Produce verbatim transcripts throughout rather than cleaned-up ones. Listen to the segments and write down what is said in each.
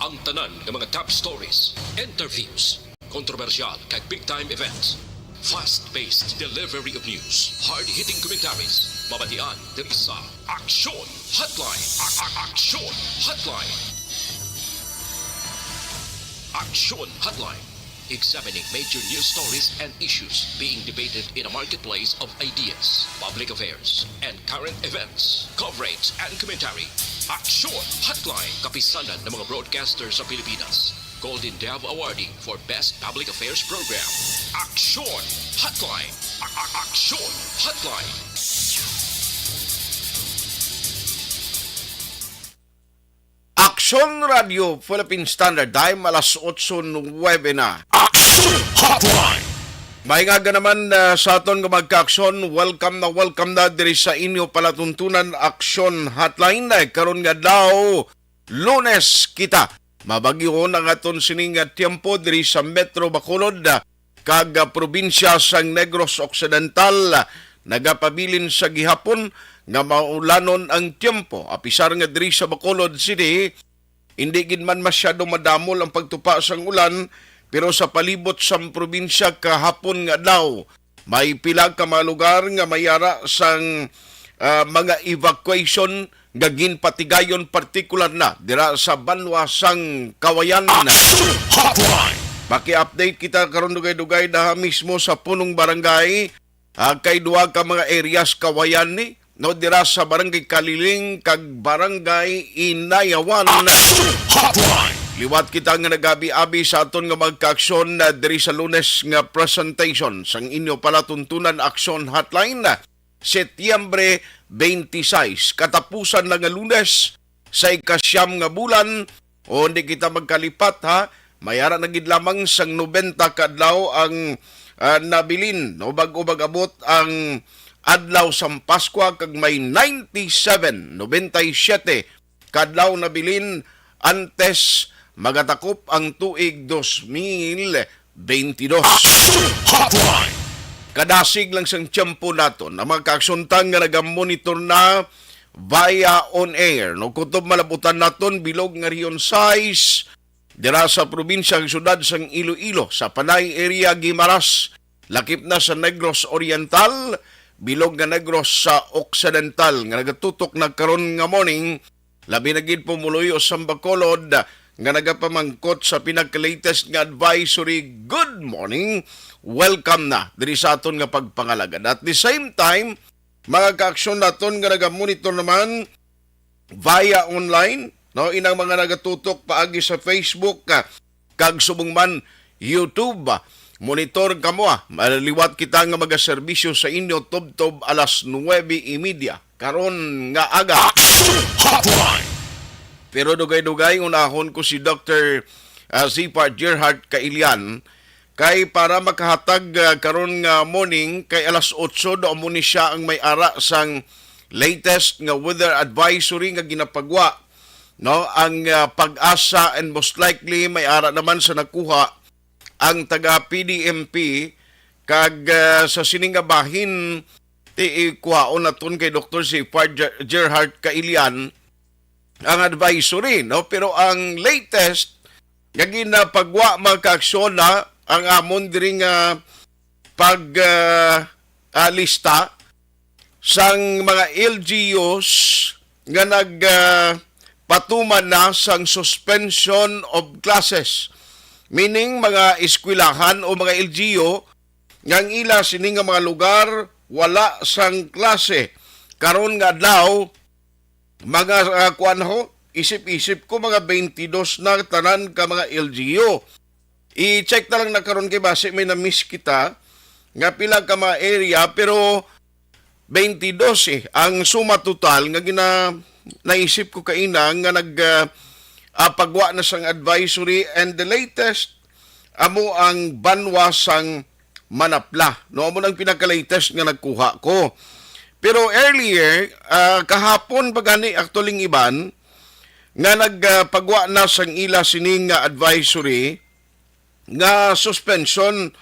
Ang tanan nga mga top stories, interviews, kontrobersyal kag big time events. Fast-paced delivery of news, hard-hitting commentaries, mabatian diri sa Aksyon Hotline. A- a- Aksyon Hotline. Aksyon Hotline. Examining major news stories and issues being debated in a marketplace of ideas, public affairs, and current events. Coverage and commentary. Aksyon Hotline. Kapisanan ng mga broadcaster sa Pilipinas. Golden Dove Awardee for Best Public Affairs Program. Aksyon Hotline. A- a- Aksyon Hotline. Aksyon Radio Philippine Standard Time, alas otso nuwebe na. Aksyon Hotline. May nga naman, ah, sa aton nga magka-aksyon, welcome na welcome na diri sa inyo palatuntunan Aksyon Hotline. Eh, karon nga daw, Lunes kita. Mabagyuhon ang aton sining nga tiyempo diri sa Metro Bacolod, ah, kag, ah, probinsya sang Negros Occidental, ah, nagapabilin sa gihapon nga maulanon ang tiyempo. Apisar nga diri sa Bacolod City, hindi gid man masyado madamol ang pagtupa sang ulan, pero sa palibot sang probinsya kahapon nga adlaw, may pila ka mga lugar nga may ara sang, ah, mga evacuation nga ginpatigayon, partikular na dira sa banwa sang Kawayan. Action Hotline. Maki-update kita karon dugay-dugay daha mismo sa punong barangay, ah, kay duha ka mga areas Kawayan ni, no, dira sa Barangay Kaliling kag Barangay Inayawan. Action Hotline. Liwat kita nga nagabi-abi sa aton nga magka-aksyon, ah, diri sa Lunes nga presentation sang inyo palatuntunan Aksyon Hotline, Setyembre twenty-six. Katapusan na nga Lunes sa ikasyam nga bulan, o hindi kita magkalipat, ha, may ara na gid lamang sang nobenta ka adlaw ang, ah, nabilin, no, bag-o mag-abot ang adlaw sang Paskwa, kag may ninety-seven, nobenta y siyete ka adlaw nabilin antes magatakop ang tuig dos mil bentidós. Action Hotline. Kadasig lang sang tiyempo naton, ang mga kaaksyontan nga nagamonitor na via on air, no, kutob malabutan naton bilog nga Region sais, dira sa probinsya ug syudad sang Iloilo, sa Panay area, Guimaras, lakip na sa Negros Oriental, bilog nga Negros sa Occidental, nga nagatutok na karon nga morning, labi na gid pumuluyo sang Bacolod nga nagapamangkot sa pinaka-latest nga advisory. Good morning. Welcome na diri sa aton nga pagpangalagad. At the same time, mga kaaksyon naton nga nagamonitor naman via online, no, inang mga nagatutok paagi sa Facebook, ah, kag subong man YouTube, ah, monitor kamo, ah. Maliwat kita nga magaserbisyo sa inyo tubtob alas nuwebe y media karon nga aga. Action Hotline. Pero dugay-dugay, unahon ko si Doktor, ah, Zipar Gerhard Kailian, kay para makahatag, ah, karon nga morning, kay alas otso daw mo ni siya ang may ara sang latest nga weather advisory nga ginapagwa, no? Ang, ah, PAGASA, and most likely may ara naman sa nakuha ang taga P D M P, kag, ah, sa sini nga bahin, ti-, ikuhaon naton kay Doktor Zipar Ger-, Gerhard Kailian ang advisory, no? Pero ang latest nga ginapagwa, mga kaaksyon, na ang amon diri nga pag, ah, ah, lista sang mga L G Us nga nag, ah, patuman na sang suspension of classes, meaning mga eskwelahan o mga L G U nga ang ila sini nga mga lugar wala sang klase karon nga adlaw. Mga, ah, kuwan ho, isip-isip ko, mga twenty-two na tanan ka mga L G U. I-check na lang na karon kay basi may na-miss kita nga pila ka mga area, pero twenty-two, eh, ang suma total nga gina-, naisip ko kaina nga nag, ah, ah, pagwa na sang advisory, and the latest amo ang banwa sang Manapla. No, amo nang pinaka-latest nga nagkuha ko. Pero earlier, ah, kahapon pa gani, actually, ang iban nga nagpagwa na sang ila sini nga advisory nga suspension,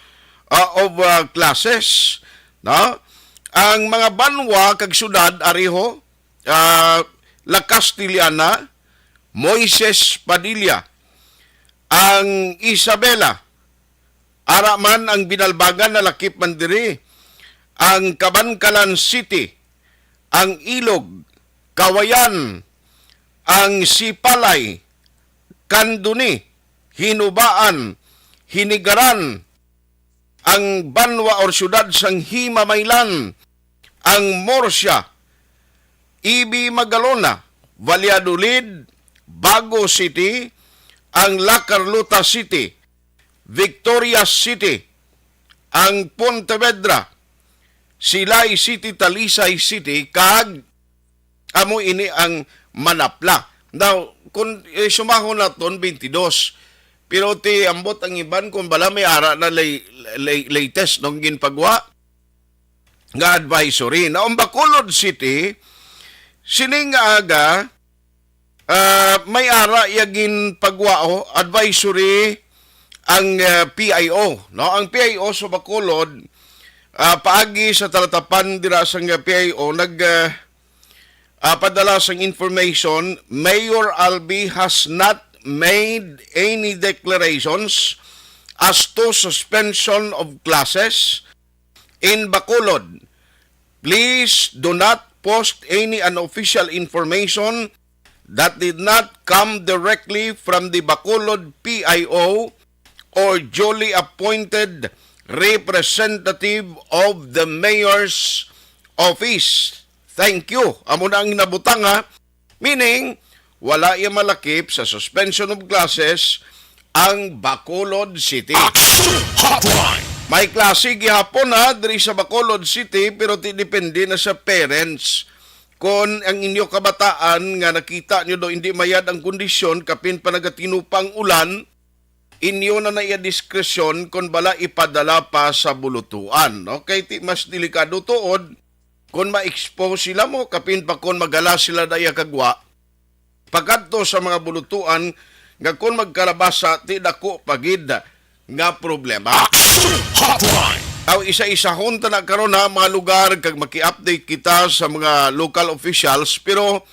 ah, of, ah, classes, no? Ang mga banwa kag syudad, ari ho, ah, La Castellana, Moises Padilla, ang Isabela, ara man ang Binalbagan nalakip man diri, ang Kabankalan City, ang Ilog, Kawayan, ang Sipalay, Candoni, Hinubaan, Hinigaran, ang banwa or siyudad sang Himamaylan, ang Murcia, Ibi Magalona, Valladolid, Bago City, ang La Carlota City, Victoria City, ang Pontevedra, Silay City, Talisay City, kag amo ini ang Manapla. Now, kung, eh, sumahon naton, twenty-two. Pero ti ambot ang iban kung bala may ara na lay-, lay-, latest nung ginpagwa nga advisory. Na ang Bacolod City, sining nga aga, ah, may ara ya ginpagwao advisory ang, ah, P I O, no? Ang P I O sa Bacolod, ah, paagi sa talatapan dira sa nga P I O, nag, ah, ah, padala sang information, Mayor Albi has not made any declarations as to suspension of classes in Bacolod. Please do not post any unofficial information that did not come directly from the Bacolod P I O or duly appointed representative of the mayor's office. Thank you. Amo na ang nabutang, ha. Meaning, wala iya malakip sa suspension of classes ang Bacolod City. Action Hotline! May klase gihapon na diri sa Bacolod City, pero ti depende na sa parents. Kon ang inyo kabataan nga nakita nyo daw hindi mayad ang kondisyon, kapin pa nagatinupang ulan, inyo na na iya diskresyon kon bala ipadala pa sa bulutuan, no? Kay ti mas delikado tuod kon ma-expose sila mo, kapin pa kon magala sila daya kagwa pakadto sa mga bulutuan nga kon magkalabasa ti dako pa gid nga problema. Action Hotline! Aw isa-isahon ta na karon ha mga lugar kag maki-update kita sa mga local officials, pero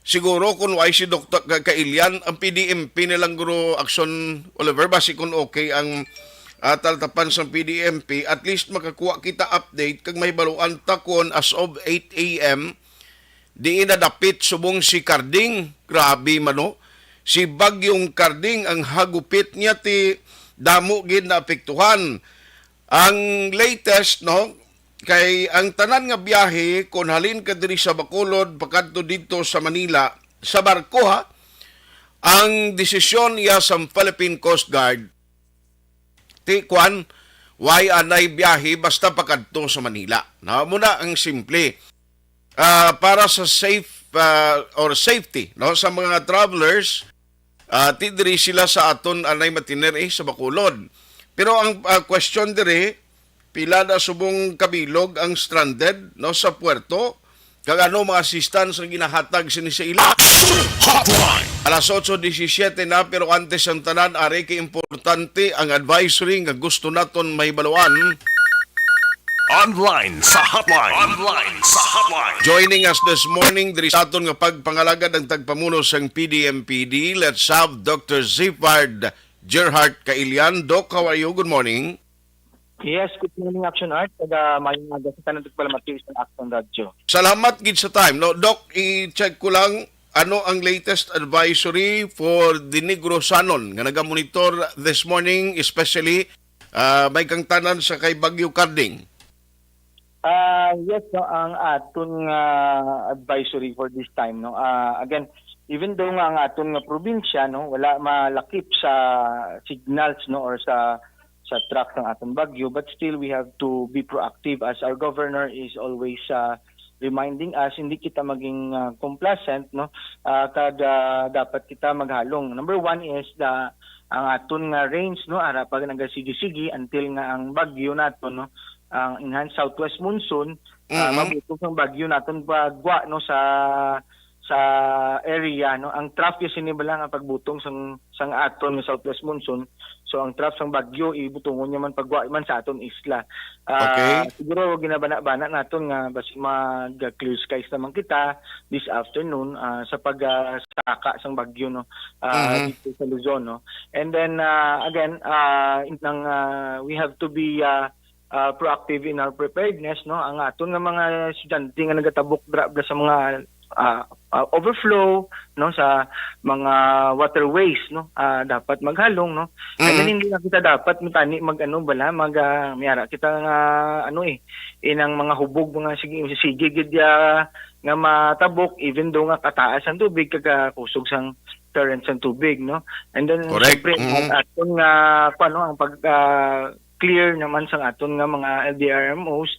siguro kung wala si Doktor Ka-, Kailian, ang P D M P na lang guro action, Oliver, basi kung okay ang, ah, taltapan sa P D M P, at least makakuha kita update kag mahibaluan ta kon as of eight a m, diin na dapit subong si Carding. Grabe man, no? Si Bagyong Carding ang hagupit niya ti damo gid naapektuhan. Ang latest, no, kay ang tanan nga biyahe, kon halin ka diri sa Bacolod pakadto didto sa Manila, sa barko, ha, ang desisyon iya sa Philippine Coast Guard. Ti, kuan, why anay biyahe basta pakadto sa Manila? Na, amo na ang simple. Ah, para sa safe, ah, or safety, no, sa mga travelers, ah, ti diri sila sa aton anay matiner, eh, sa Bacolod. Pero ang, ah, question diri, pila na subong kabilog ang stranded, no, sa puerto? Kag ano mga assistance ang ginahatag sini sa ila? Action Hotline! Alas otso disisiete na, pero antes ang tanan, ari kay importante ang advisory nga gusto naton mahibaluan. Online sa hotline. Online sa hotline. Joining us this morning diri sa aton nga pagpangalagad ang tagpamuno sang P D M P D. Let's have Doctor Zifard Gerhart Kailian. Doc, how are you? Good morning. Yes, good morning, Action Art. Kag, ah, maayong aga sa tanan, nagpalamati sa Action Radyo. Salamat gid sa time, no? Doc, i-check ko lang, ano ang latest advisory for the Negrosanon nga nagamonitor this morning, especially, ah, may kangtanan sa kay Bagyo Carding? Ah, yes, no, ang aton nga advisory for this time, no. Ah, again, even though nga ang aton nga probinsya, no, wala malakip sa signals, no, or sa sa track sang aton bagyo, but still we have to be proactive as our governor is always, ah, reminding us, hindi kita maging, ah, complacent, no? Ah, kag, ah, dapat kita maghalong. Number one is the, ang aton nga range, no, ara pa nagasigi-sigi until nga ang bagyo naton, no, ang enhanced southwest monsoon, ah, Mm-hmm. mabuto ang bagyo naton pagwa, no, sa sa area, no? Ang trough gyud sini bala nga pagbutong sang, sang aton nga southwest monsoon. So, ang trough sang bagyo, ibutongon niya man pagwa man sa aton isla. Ah, Okay. Siguro ginabana-bana naton nga basi mag-clear skies naman kita this afternoon, ah, sa pag, ah, saka sang bagyo, no? Ah, Mhm. Dito sa Luzon, no? And then, ah, again, ah, nang, ah, we have to be, ah, ah, proactive in our preparedness, no? Ang aton nga mga estudyante nga nagatabok dra, dra sa mga, ah, ah, overflow, no, sa mga waterways, no, ah, dapat maghalong, no? And then Mm. hindi na kita dapat matani mag, ano, bala, mag, ah, may ara kita nga, ano, eh, inang mga hubog, mga sige, sige gid, ah, nga matabok, even though nga kataas ang tubig, kag, ah, kusog sang current sang tubig, no? And then, Correct. Siyempre, ang Mm. aton nga, kuwan, no, ang pag, ah, clear naman sang aton nga mga L D R M Os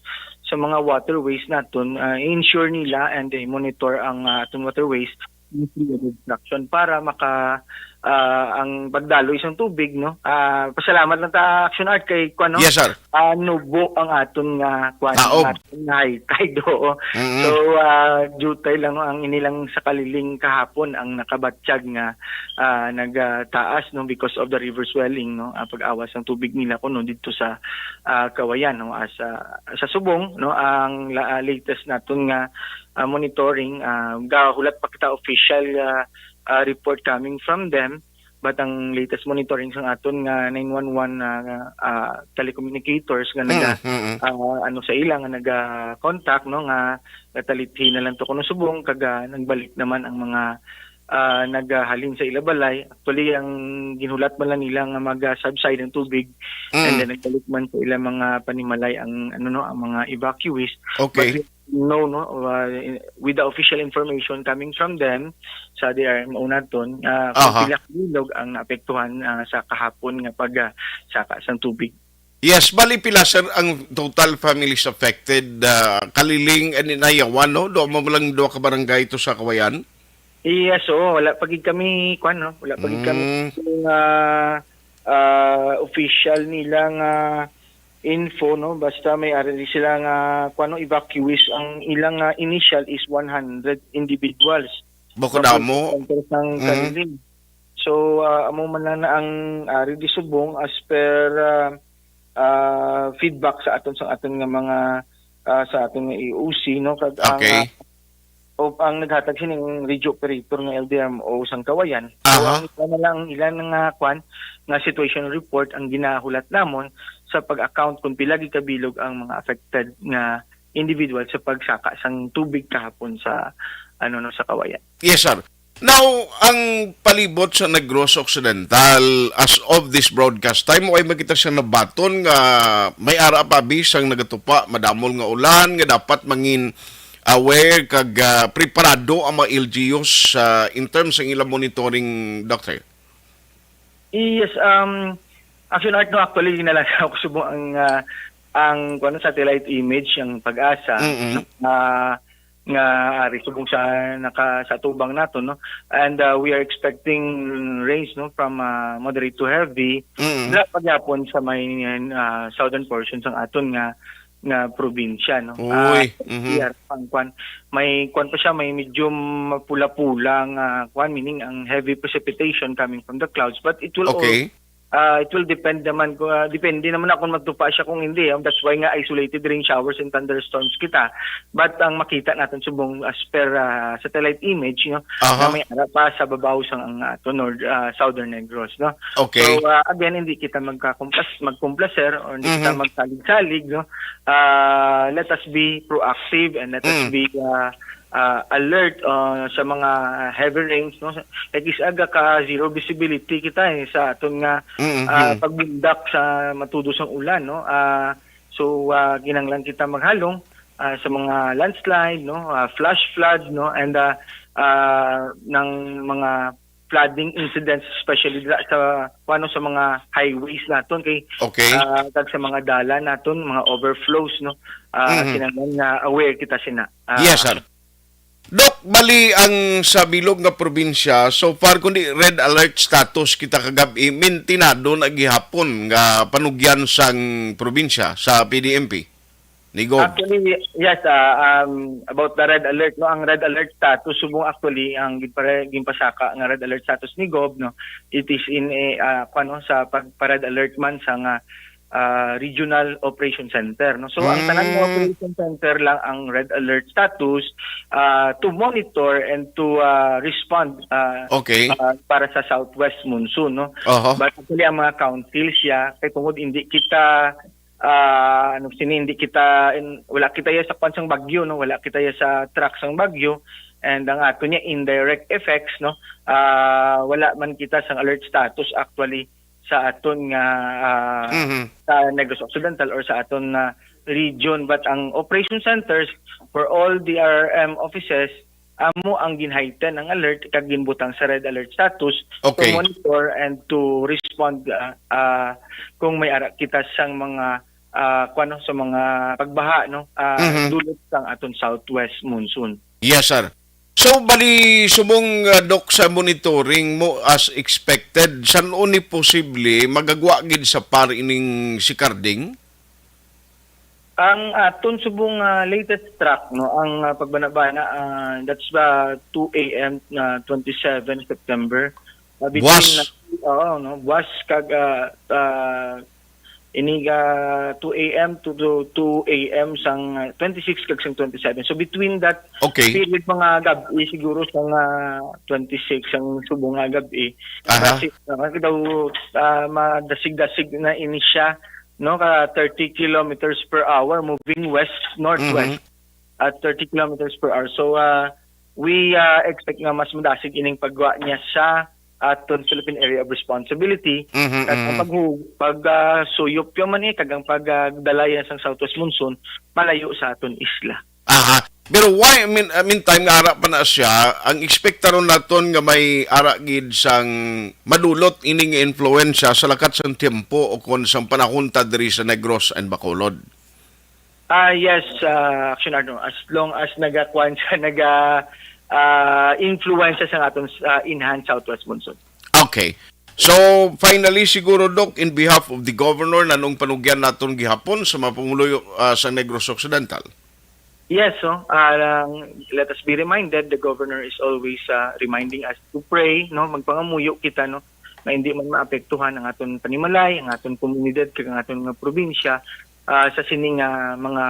sa mga waterways naton, ah, i-ensure nila and i-monitor ang, ah, aton waterways, free of obstruction para maka, ah, ang pagdaloy sang tubig, no? Ah, pasalamat lang ta, Action Art, kay kuwan, no? Yes, sir. Ah, nubo ang aton nga kuwan, Taob. Ang aton nga high tide, oo. Mm-mm. So, ah, jutay lang, no, ang inilang sa Kaliling kahapon ang nakabatyag nga, ah, nagataas, no, because of the river swelling, no, ah, pag-awas ang tubig nila kuno dito sa, ah, Kawayan, no, as, ah, sa Subong, no, ang la-, ah, latest naton nga, ah, monitoring, ah, gahulat pa kita official, ah, ah, report coming from them, but ang latest monitoring sang aton nga nine one one, ah, ah, telecommunicators nga Mm, naga, mm, mm. Ah, ano sa ila nga naga-contact, no, nga natalithi na lang to kuno subong, kag, ah, nagbalik naman ang mga, ah, nagahalin sa ila balay. Actually, ang ginhulat man lang nila nga mag, ah, subside ang tubig, and Mm. then nagbalik man sa ila mga panimalay ang, ano, no, ang mga evacuees. Okay. But we know, no, uh, with the official information coming from them, sa D R M O naton, ah, kung Aha. Pila ka bilog ang naapektuhan, ah, sa kahapon nga pag, ah, saka sang tubig. Yes, bali pila, sir, ang total families affected, ah, Kaliling and Inayawan, no? Duha mo lang, duha ka barangay to sa Kawayan? Yes, oo. Wala pa gid kami, kwan, no? Wala pa gid kami Mm. nga, ah, official nila nga info, no? Basta may ari sila nga, kwan, no, evacuees. Ang ilang, ah, initial is one hundred individuals. Bako Bako damo. Sa center sang Mm. Kaliling. So, ah, amo man lang na ang ari di subong as per, ah, ah, feedback sa aton, sa aton nga mga, ah, sa aton nga E O C, no? Kag ang, Okay. ah, o, ang naghatag sining radio operator nga L D M O sang Kawayan. So, Aha. Ang ila na lang, ang ilan nga kwan, nga situation report ang ginahulat namon sa pag-account kung pila gid kabilog ang mga affected nga individual sa pagsaka sang tubig kahapon sa, ano, no, sa Kawayan. Yes, sir. Now, ang palibot sa Negros Occidental, as of this broadcast time, way makita siya nabaton nga may ara pa abi sang nagatupa, madamol nga ulan, nga dapat mangin aware kag, ah, preparado ang mga L G Us, ah, in terms sa ilang monitoring, Doctor? Yes, um, Action Art, no, actually, ginalaga ako subong ang, ah, ang, kuwan, satellite image, ang PAGASA, Mm-mm. ah, nga ari subong sa naka-, sa atubang nato, no? And, ah, we are expecting rains, no, from, ah, moderate to heavy. Mm-mm. Dira pa gyapon sa may, ah, southern portion sang aton nga, nga probinsya, no? Uy, Ah, mhm. May kwan, may kwan pa siya, may medyo mapula-pula nga kwan, meaning ang heavy precipitation coming from the clouds, but it will all Okay. Ah, it will depend naman kung, ah, depende naman na kung magtupa siya kung hindi. Um, that's why nga isolated rain showers and thunderstorms kita. But ang makita natin subong as per, ah, satellite image, no, Aha. Na may ara pa sa babaw sang ang, ah, to north, ah, southern Negros, no? Okay. So, ah, again, hindi kita magkakumpas-, magkumplaser o hindi kita Mhm. magsalig-salig, no? Ah, let us be proactive and let us Mm. be, ah, ah, alert, ah, sa mga heavy rains, no? Like, is aga ka zero visibility kita, eh, sa aton nga, Mm, ah, mm. pagbundak sa matudos ang ulan, no? Ah, so, ah, kinahanglan kita maghalong, ah, sa mga landslide, no? Ah, flash flood, no? And, ah, ah, ng mga flooding incidents, especially dira sa, kuwano, sa mga highways naton kay, Okay. ah, kag sa mga dalan naton, mga overflows, no? Ah, Mhm. Kinahanglan nga aware kita sina. Ah, Yes, sir. Doc, bali ang sa bilog nga probinsya, so far kundi red alert status kita kagab-i, mintinado na gihapon nga panugyan sang probinsya sa P D M P? ni Gob? Actually, yes, ah, um, about the red alert, no, ang red alert status subong actually ang ginpare-, ginpasaka nga red alert status ni Gob, no, it is in a, ah, kuwan, no, sa pag-, pa-red alert man sa nga, ah, regional operation center, no. So ang tanan nga Mm. operation center lang ang red alert status, ah, to monitor and to, ah, respond, ah, Okay. ah, para sa southwest monsoon, no. Oho. But actually ang mga council siya kay tungod hindi kita ah, ano sini, hindi kita in, wala kita ya sa kwan sang bagyo, no, wala kita ya sa track sang bagyo, and ang ato niya indirect effects, no, ah, wala man kita sang alert status actually sa aton nga, ah, Mhm. sa Negros Occidental or sa aton nga region, but ang operation centers for all D R R M offices amo ang ginhaitan ang alert kag ginbutang sa red alert status Okay. to monitor and to respond, ah, ah, kung may ara kita sang mga, ah, kuwan, no, sa mga pagbaha, no, ah, Mhm. dulot sang aton southwest monsoon. Yes, sir. So, bali, subong, ah, Doc, sa monitoring mo as expected, san-o ni posible magagwa gid sa par ining si Carding? Ang aton subong, ah, latest track, no, ang, ah, pagbanabana, ah, that's, ah, two A M na twenty-seven September. Ah, between, Buwas. ah, oo, no, buwas kag, ah, ah, inig, ah, two A M to, to two A M sang, ah, twenty-six kag sang twenty-seven. So between that Okay. period, mga gab-i siguro sang, ah, twenty-six sang subong nga gab-i. Aha. Kasi, ah, daw, ah, madasig-dasig na ini siya, no, ka thirty kilometers per hour moving west, northwest Mhm. at thirty kilometers per hour. So, ah, we, ah, expect nga mas madasig ining paggwa niya sa aton Philippine Area of Responsibility. Mhm, Kag ang mhm. paghu-, pag, ah, suyop yung man eh, kag ang pagdala yan sang southwest monsoon, malayo sa aton isla. Aha. Pero why, I mean, I mean, time nga ara pa na siya, ang ekspektaron naton nga may ara gid sang madulot ining influensya sa lakat sang tiempo o kon sang panahon ta diri sa Negros and Bacolod? Ah, yes, ah, Action Arno. As long as nagakuan siya, naga, ah, influensya sa aton, ah, enhanced southwest monsoon. Okay. So, finally, siguro, Doc, in behalf of the governor, nanong panugyan naton gihapon sa mga pumuluyo, ah, sa Negros Occidental? Yes, no? Ah, let us be reminded, the governor is always, ah, reminding us to pray, no? Magpangamuyo kita, no? Nga hindi man maapektuhan ang aton panimalay, ang aton komunidad, kag ang aton nga probinsya, ah, sa sini nga mga,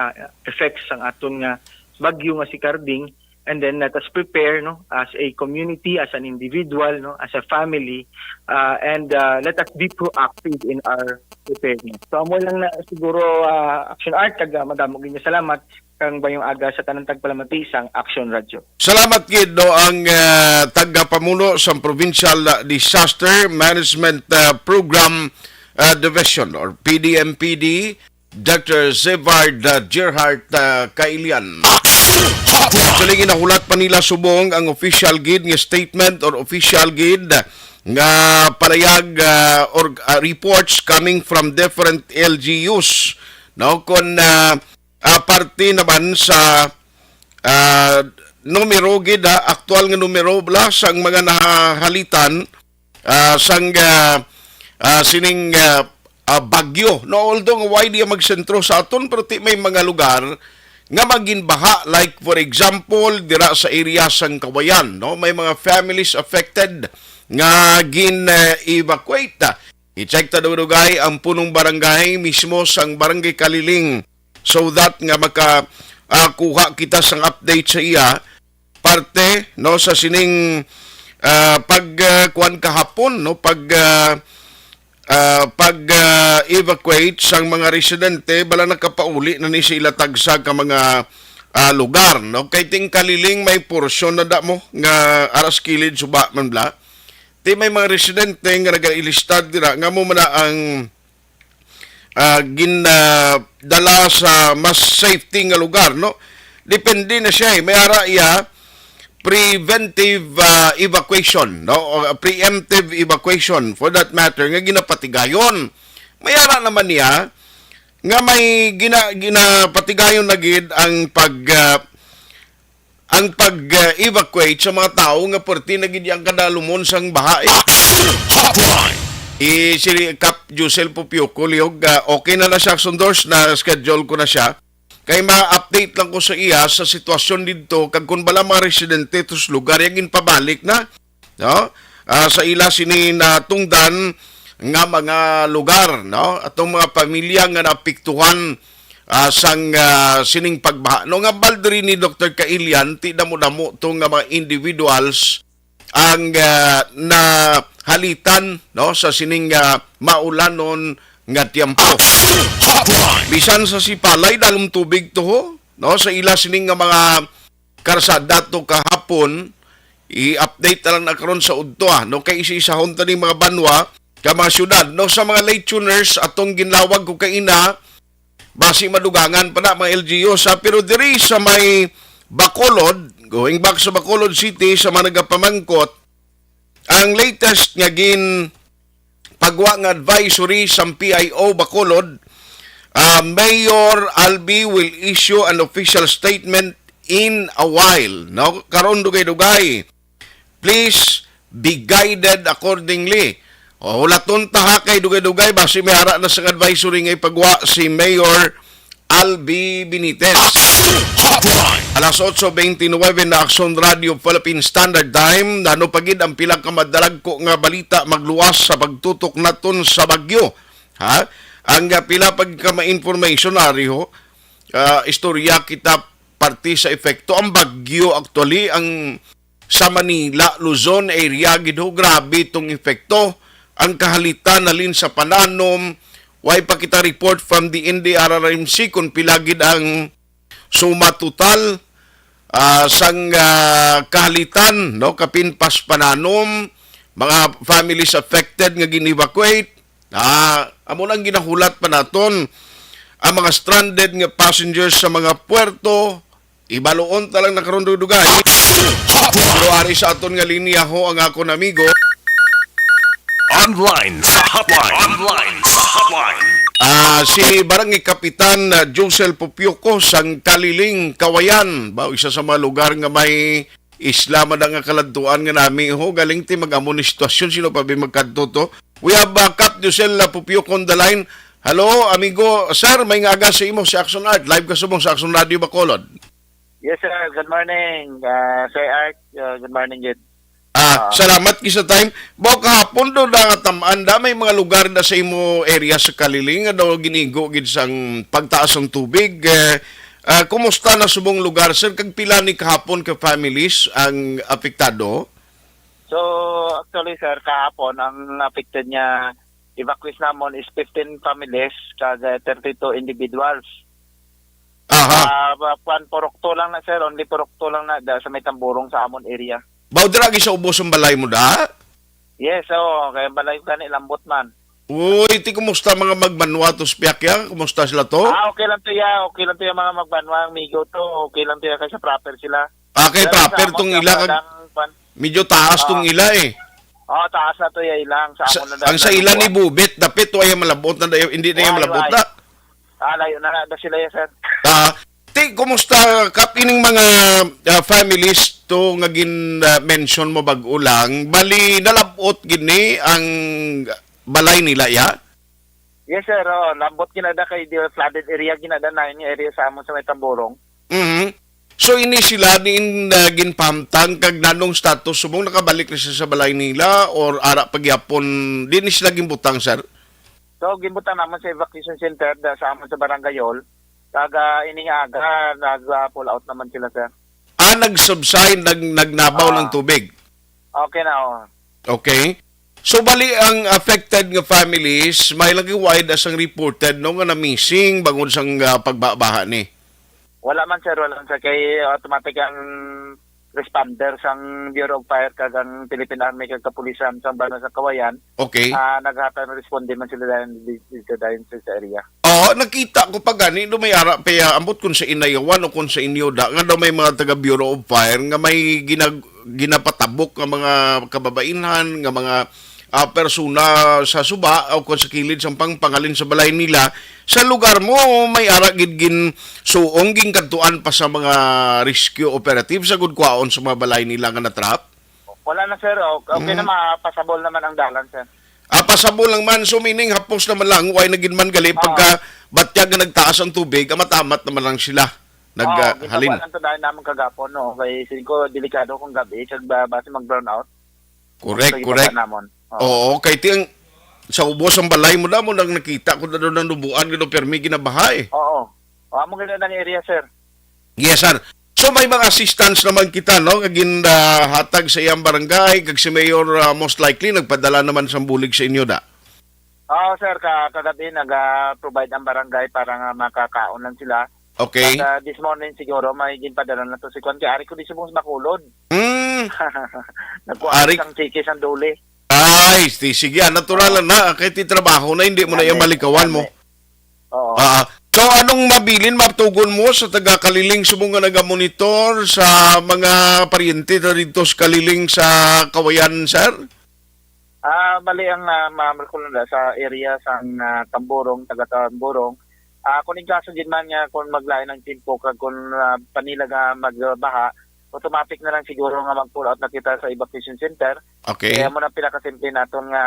ah, effects sang aton nga bagyo nga si Carding. And then let us prepare, no, as a community, as an individual, no, as a family, ah, and, ah, let us be proactive in our preparedness. So, amo lang na siguro, ah, Action Art, kag, ah, madamo gid nga salamat kang bayong aga sa tanan tagpalamati sang Action Radio. Salamat gid, no, ang, ah, tagapamuno sang Provincial Disaster Management, ah, Program, ah, Division or P D M P D, Doctor Zevard, uh, Gerhart, uh, Kailian. Action Hotline. Actually, ginahulat pa nila subong ang official gid nga statement or official gid nga panayag, uh, or, uh, reports coming from different L G Us, no? Kon, uh, uh, parte naman sa, uh, numero gid, ha, aktual nga numero bala sang mga nahalitan, ah, sang, ah, ah, sining, ah, ah, bagyo, no? Although nga wala diya magsentro sa aton, pero ti may mga lugar nga maginbaha, like for example, dira sa area sang Kawayan, no? May mga families affected nga gin, eh, evacuate. I-check ta dugay ang punong barangay mismo sang Barangay Kaliling, so that nga maka, ah, kuha kita sang update sa iya parte, no, sa sining, ah, pag, ah, kuwan kahapon, no, pag, ah, ah, pag, ah, evacuate sang mga residente, bala nakapauli na ni sa ila tagsa ka mga, ah, lugar, no? Kay ting Kaliling may porsyon na da mo nga aras kilid suba man bala. Ti may mga residente nga nagailista dira nga mo man na ang, ah, gin, ah, dala sa mas safety nga lugar, no? Depende na siya, eh. May ara iya preventive, ah, evacuation, no? O preemptive evacuation, for that matter, nga ginapatigayon. May ara naman niya nga may gina-, ginapatigayon na gid ang pag, ah, ang pag-evacuate sa mga tawo nga perti na gid ang kadalumon sang baha, eh. Action Hotline. I si Kap Josel Pupioco, Liog, ah, okay na na siya, Action Doors, na-schedule ko na siya. Kay ma-update lang ko sa iya sa sitwasyon didto, kag kung bala mga residente tos lugar, yung ginpabalik na, no? Ah, sa ila sini natungdan nga mga lugar, no? Atong mga pamilya nga naapektuhan, ah, sang, ah, sining pagbaha. No, nga baldri ni Doktor Kailian, ti damo-damo to nga mga individuals ang, ah, nahalitan, no, sa sining, ah, maulanon nga tiempo. Bisan sa Sipalay, dalom tubig to, ho, no, sa ila sining nga mga karsada to kahapon. I-update na lang na karon sa udto, ah, no, kay isa-isahon ta ning mga banwa ka mga syudad, no, sa mga late tuners atong ginlawag ko kaina, basi madugangan pa na mga L G U sa, pero diri sa may Bacolod, going back sa Bacolod City, sa mga nagapamangkot, ang latest nga gin pagwa nga advisory sang P I O Bacolod, ah, Mayor Albi will issue an official statement in a while, no? Karon, dugay-dugay, please be guided accordingly. O, hulaton ta, ha, kay dugay-dugay, basi may ara na sang advisory nga ipagwa si Mayor Albi Benitez. Action Hotline. Alas otso beintinuwebe na, Action Radio Philippine Standard Time. Nano pa gid ang pila ka madalagko nga balita magluwas sa pagtutok naton sa bagyo. Ha? Ang, ah, pila pa gid ka ma-information, ari ho, ah, istorya kita parte sa epekto. Ang bagyo, actually, ang sa Manila, Luzon area gid ho, grabe itong epekto. Ang kahalitan halin sa pananom, way pa kita report from the N D R R M C kung pila gid ang suma total, ah, sang, ah, kahalitan, no, kapin pas pananom, mga families affected nga gin-evacuate. Ah, amo nang ginahulat pa naton ang mga stranded nga passengers sa mga puerto. Ibaluon ta lang na karon, dugay-dugay. Pero ari sa aton nga linya ho ang akon amigo. Online sa hotline. Online sa hotline. Ah, si Barangay Kapitan, ah, Josel Pupioco sang Kaliling, Kawayan. Ba, isa sa mga lugar nga may isla man nga kaladtuan nga nami ho. Galing ti mag-amo ni sitwasyon, sino pa ba magkadto to? We have, uh, Kap Josel, uh, Pupioco on the line. Hello, amigo. Sir, may nga aga sa imo si Action Art. Live ka subong sa Action Radio Bacolod. Yes, sir. Good morning, uh, Sir Art. Uh, good morning, gid. Ah, Ah. salamat gid sa time. Baw kahapon do na nga tam-an da, may mga lugar na sa imo area sa Kaliling nga daw ginigo gid sang pagtaas ang tubig. Eh, ah, kumusta na subong lugar, sir? Kag pila ni kahapon ka families ang apektado? So, actually, sir, kahapon, ang affected nga evacuees namon is fifteen families, kag, uh, thirty-two individuals. Aha. Ah, ba-, kwan, purok two lang na, sir. Only purok two lang na da sa may Tamborong sa amon area. Baw dira gid sa ubos ang balay mo da? Yes, oo. Kaya balay ko gani, lambot man. Uy, ti kumusta mga magbanwa to sa Piakya? Kumusta sila to? Ah, okay lang to ya. Okay lang to ya, mga magbanwa, amigo to. Okay lang to ya, kay sa proper sila. Ah, kay Pero sa proper amon tong sa ila kag Padang, kwan. Medyo taas tong Ah. ila eh. Oh, taas na to ya ilang. Sa Sa, amon na ang sa daan ila ni lang. Bubit, dapit to ay malabot na dayo, hindi na yung Why, malabot why? na. Ah, layo na na sila ya, sir. Ah, ti, kumusta, Kap, ining mga, ah, families to nga gin, ah, mention mo bag-o lang? Bali, nalabot gini ang balay nila, ya? Yes, sir. Oh, lambot ginada kay di flooded area ginada na yung area sa amon sa may Tamborong. Mhm. So, ini sila din, ah, ginpahamtang kag nanong status subong nakabalik na sila sa balay nila or ara pagyapon, di ni sila ginbutang, sir? So, ginbutang naman sa evacuation center da, sa amon sa Barangay Hall. Kag, ah, ining aga, nag, ah, pull out naman sila, sir. Ah, nag-subside, nag-, nagnabaw Ah. ng tubig? Okay na, oh. Okay. So, bali ang affected nga families, may lagi wide as ang reported, no, nga na-missing bangod sang, ah, pagbabaha ni? Wala man, sir, wala man, sir. Kay automatic ang responder sang Bureau of Fire kag ang Philippine Army kag kapulisan sa banwa sa Kawayan, Okay. ah, naghatag, responde man sila dayon di-, dito dayon sa, sa area. Oo, nakita ko pa gani, do may ara pa ya, ambot kung sa Inayawan o kung sa inyo da, nga daw may mga taga Bureau of Fire nga may ginag-, ginapatabok nga mga kababainhan, nga mga, ah, persona sa suba o kung sa kilid sang pangpangalin sa balay nila. Sa lugar mo, may ara gid gin suong, ginkadtuan pa sa mga rescue operatives, sa gud kwaon sa mga balay nila nga na-trap? Wala na, sir. O-, okay Mm. na, mapasabol naman ang dalan, sir. Ah, pasabol lang man, so meaning hapos naman lang, way na gid man gali, Oo. pagka batyag nga nagtaas ang tubig, amat-amat naman lang sila. Nag, Oo, ah, halin. Ginabalan to dahil naman kagapon, no? Kay, siling ko, delikado kung gabi, kag ba, basi mag-brown out. Correct, Sa correct. gibaba namon. Oo. Oo, kay ti ang, sa ubos ang balay mo na mo nang nakita ko na doon ang lubuan nga doon, permi ginabaha eh. Oo. O, amo gani ang area, sir. Yes, sir. So, may mga assistance naman kita, no? Nga gin, ah, hatag sa iyang barangay, kag si Mayor, ah, most likely, nagpadala naman sang bulig sa inyo, da? Oo, sir. Ka-, kagabi, nag-, ah, provide ang barangay para nga makakaon lang sila. Okay. At, ah, this morning, siguro, may ginpadala na to si Kwan. Kay ari ko di subong sa Bacolod. Hmm. Nagkuha Ari- sang chikis ang duli. Ay, si-, sige, ah, natural Oo. lang na. Kay ti trabaho na, hindi mo na Gani, yung malikawan mo. gani. Oo. Ah, so, anong mabilin, matugon mo sa taga Kaliling subong nga nagamonitor sa mga paryente na dito sa Kaliling sa Kawayan, sir? Ah, bali ang, ah, ma-, sa area sang, ah, Tamborong, taga Tamborong. Ah, kung in kaso gid man nga kung maglain ang tiyempo kag kung, ah, panilag nga magbaha, automatic na lang siguro nga mag-pull out na kita sa evacuation center. Okay. Kaya mo na pinakasimple naton nga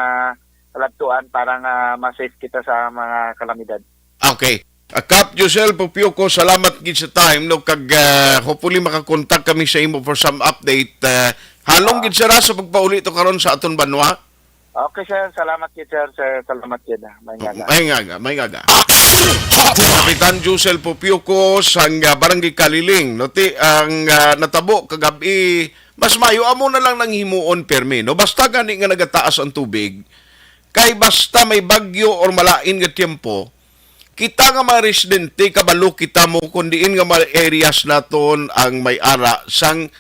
kaladtuan para nga ma-safe kita sa mga kalamidad. Okay. Ah, Kap Josel Pupiuco, salamat gid sa time, no, kag, ah, hopefully makakontak kami sa imo for some update. Ah, halong Ah. gid, sir, ha, sa pagpauli to karon sa aton banwa. Okay, sir. Salamat gid, sir. Sir, salamat gid, ah. May ngaga. May ngaga, may ngaga. Action Hotline! Kapitan Josel Pupiuco sang, ah, Barangay Kaliling, no, ti ang, ah, natabo kagabi, mas mayo amo na lang nang himuon permi, no? Basta gani nga nagataas ang tubig, kay basta may bagyo or malain nga tiyempo, kita nga mga residente, kabalo kita mo kung diin nga mga areas naton ang may ara sang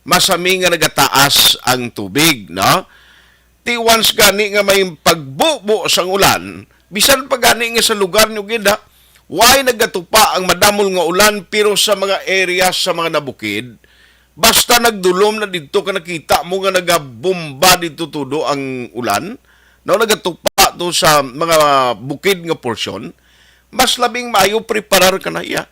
masami nga nagataas ang tubig, no? Ti once gani nga may pagbubo sang ulan, bisan pa gani nga sa lugar nyo gid, ha, way nagatupa ang madamol nga ulan, pero sa mga areas sa mga nabukid, basta nagdulom na didto ka, nakita mo nga nagabomba didto todo ang ulan, no, nagatupa to sa mga bukid nga porsyon, mas labing maayo preparar ka na iya.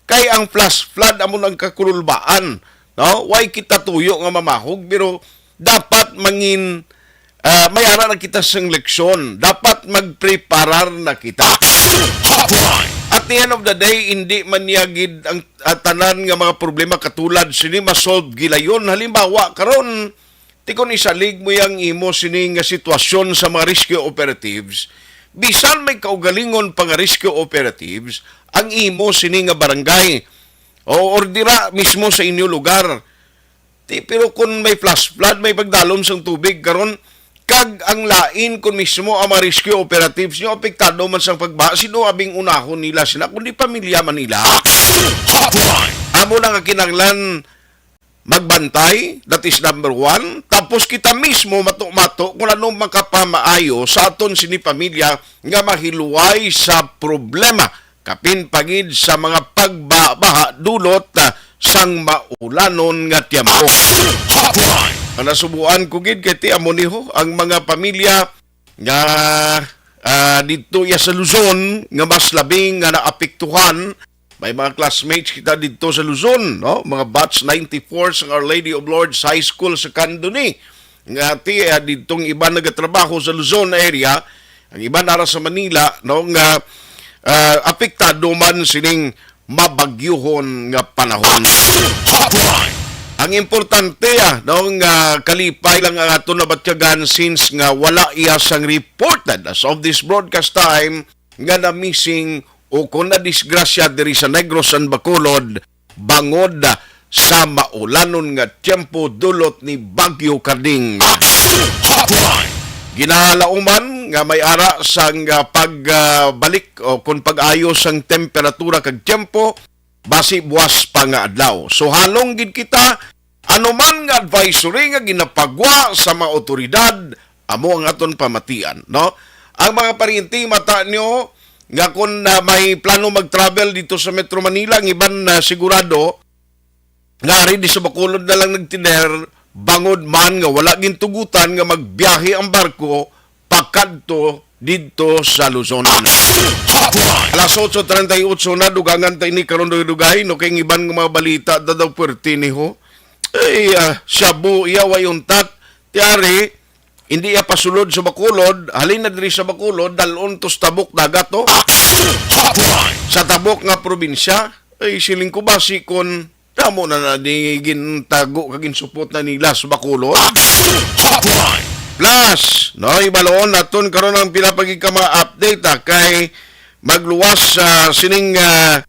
Kay ang flash flood amo nang kakululbaan, no? Way kita tuyo nga mamahog, pero dapat mangin, ah, may ara na kita sang leksyon. Dapat magpreparar na kita. Action Hotline! At the end of the day, hindi man niya gid ang, ah, tanan nga mga problema katulad sini masolve gilayon. Halimbawa, karon, ti kon isalig mo yang imo sini nga sitwasyon sa mga rescue operatives, bisan may kaugalingon pa nga rescue operatives, ang imo sini nga barangay o or dira mismo sa inyo lugar. Ti, pero kung may flash flood, may pagdalom sang tubig karon, kag ang lain kung mismo ang mga rescue operatives nyo apektado man sang pagbaha, sino abing unahon nila sila, kundi pamilya man nila? Action Hotline! Amo na nga kinahanglan magbantay, that is number one. Tapos kita mismo mato-mato kung ano makapamaayo sa aton sini pamilya nga mahiluway sa problema, kapin pa gid sa mga pagbaha dulot, ah, sang maulanon nga tiyempo. Action Hotline! Ang nasubuan ko gid kay ti amo ni ho, ang mga pamilya nga, ah, didto iya sa Luzon nga mas labing nga naapektuhan. May mga classmates kita didto sa Luzon, no? Mga batch ninety-four sa Our Lady of Lourdes High School sa Candoni. Nga ti, ah, didtong iban nagatrabaho sa Luzon area, ang iban ara sa Manila, no? Nga, ah, apektado man sining mabagyuhon nga panahon. Action Hotline! Ang importante, ah, no, nga kalipay lang ang aton nabatyagan since nga wala iya sang reported as of this broadcast time nga na-missing o kon nadisgrasya diri sa Negros and Bacolod bangod sa maulanon nga tiyempo dulot ni Bagyo Karding. Action Hotline! Ginalauman nga may ara sang, ah, pagbalik o kon pag-ayo sang temperatura kag tiyempo basi buwas pa nga adlaw. So, halong gid kita, anuman nga advisory nga ginapagwa sa mga awtoridad, amo ang aton pamatian, no? Ang mga paryente, mata nyo nga kung, ah, may plano mag-travel dito sa Metro Manila, ang iban na sigurado nga ari di sa Bacolod na lang nagtiner, bangod man nga wala gintugutan nga magbiyahe ang barko pakadto didto sa Luzon. Action Hotline! Alas otso treinta y ocho na, dugangan ta ini karon dugay-dugay, no, kay ang iban nga mga balita, da daw puwerte ni ho. Ay, ah, shabu, iya, way untat. Ti ari, Hindi iya pasulod sa Bacolod, halin na diri sa Bacolod, dalon to sa tabok dagat to. Action Hotline! Sa tabok nga probinsya, ay siling ko basi kon damo na na di gintago kag ginsupot na nila sa Bacolod. Action Hotline! Plus, no, ibaloon naton karon ang pila pa gid ka mga update, ah, kay magluwas sa sining, ah,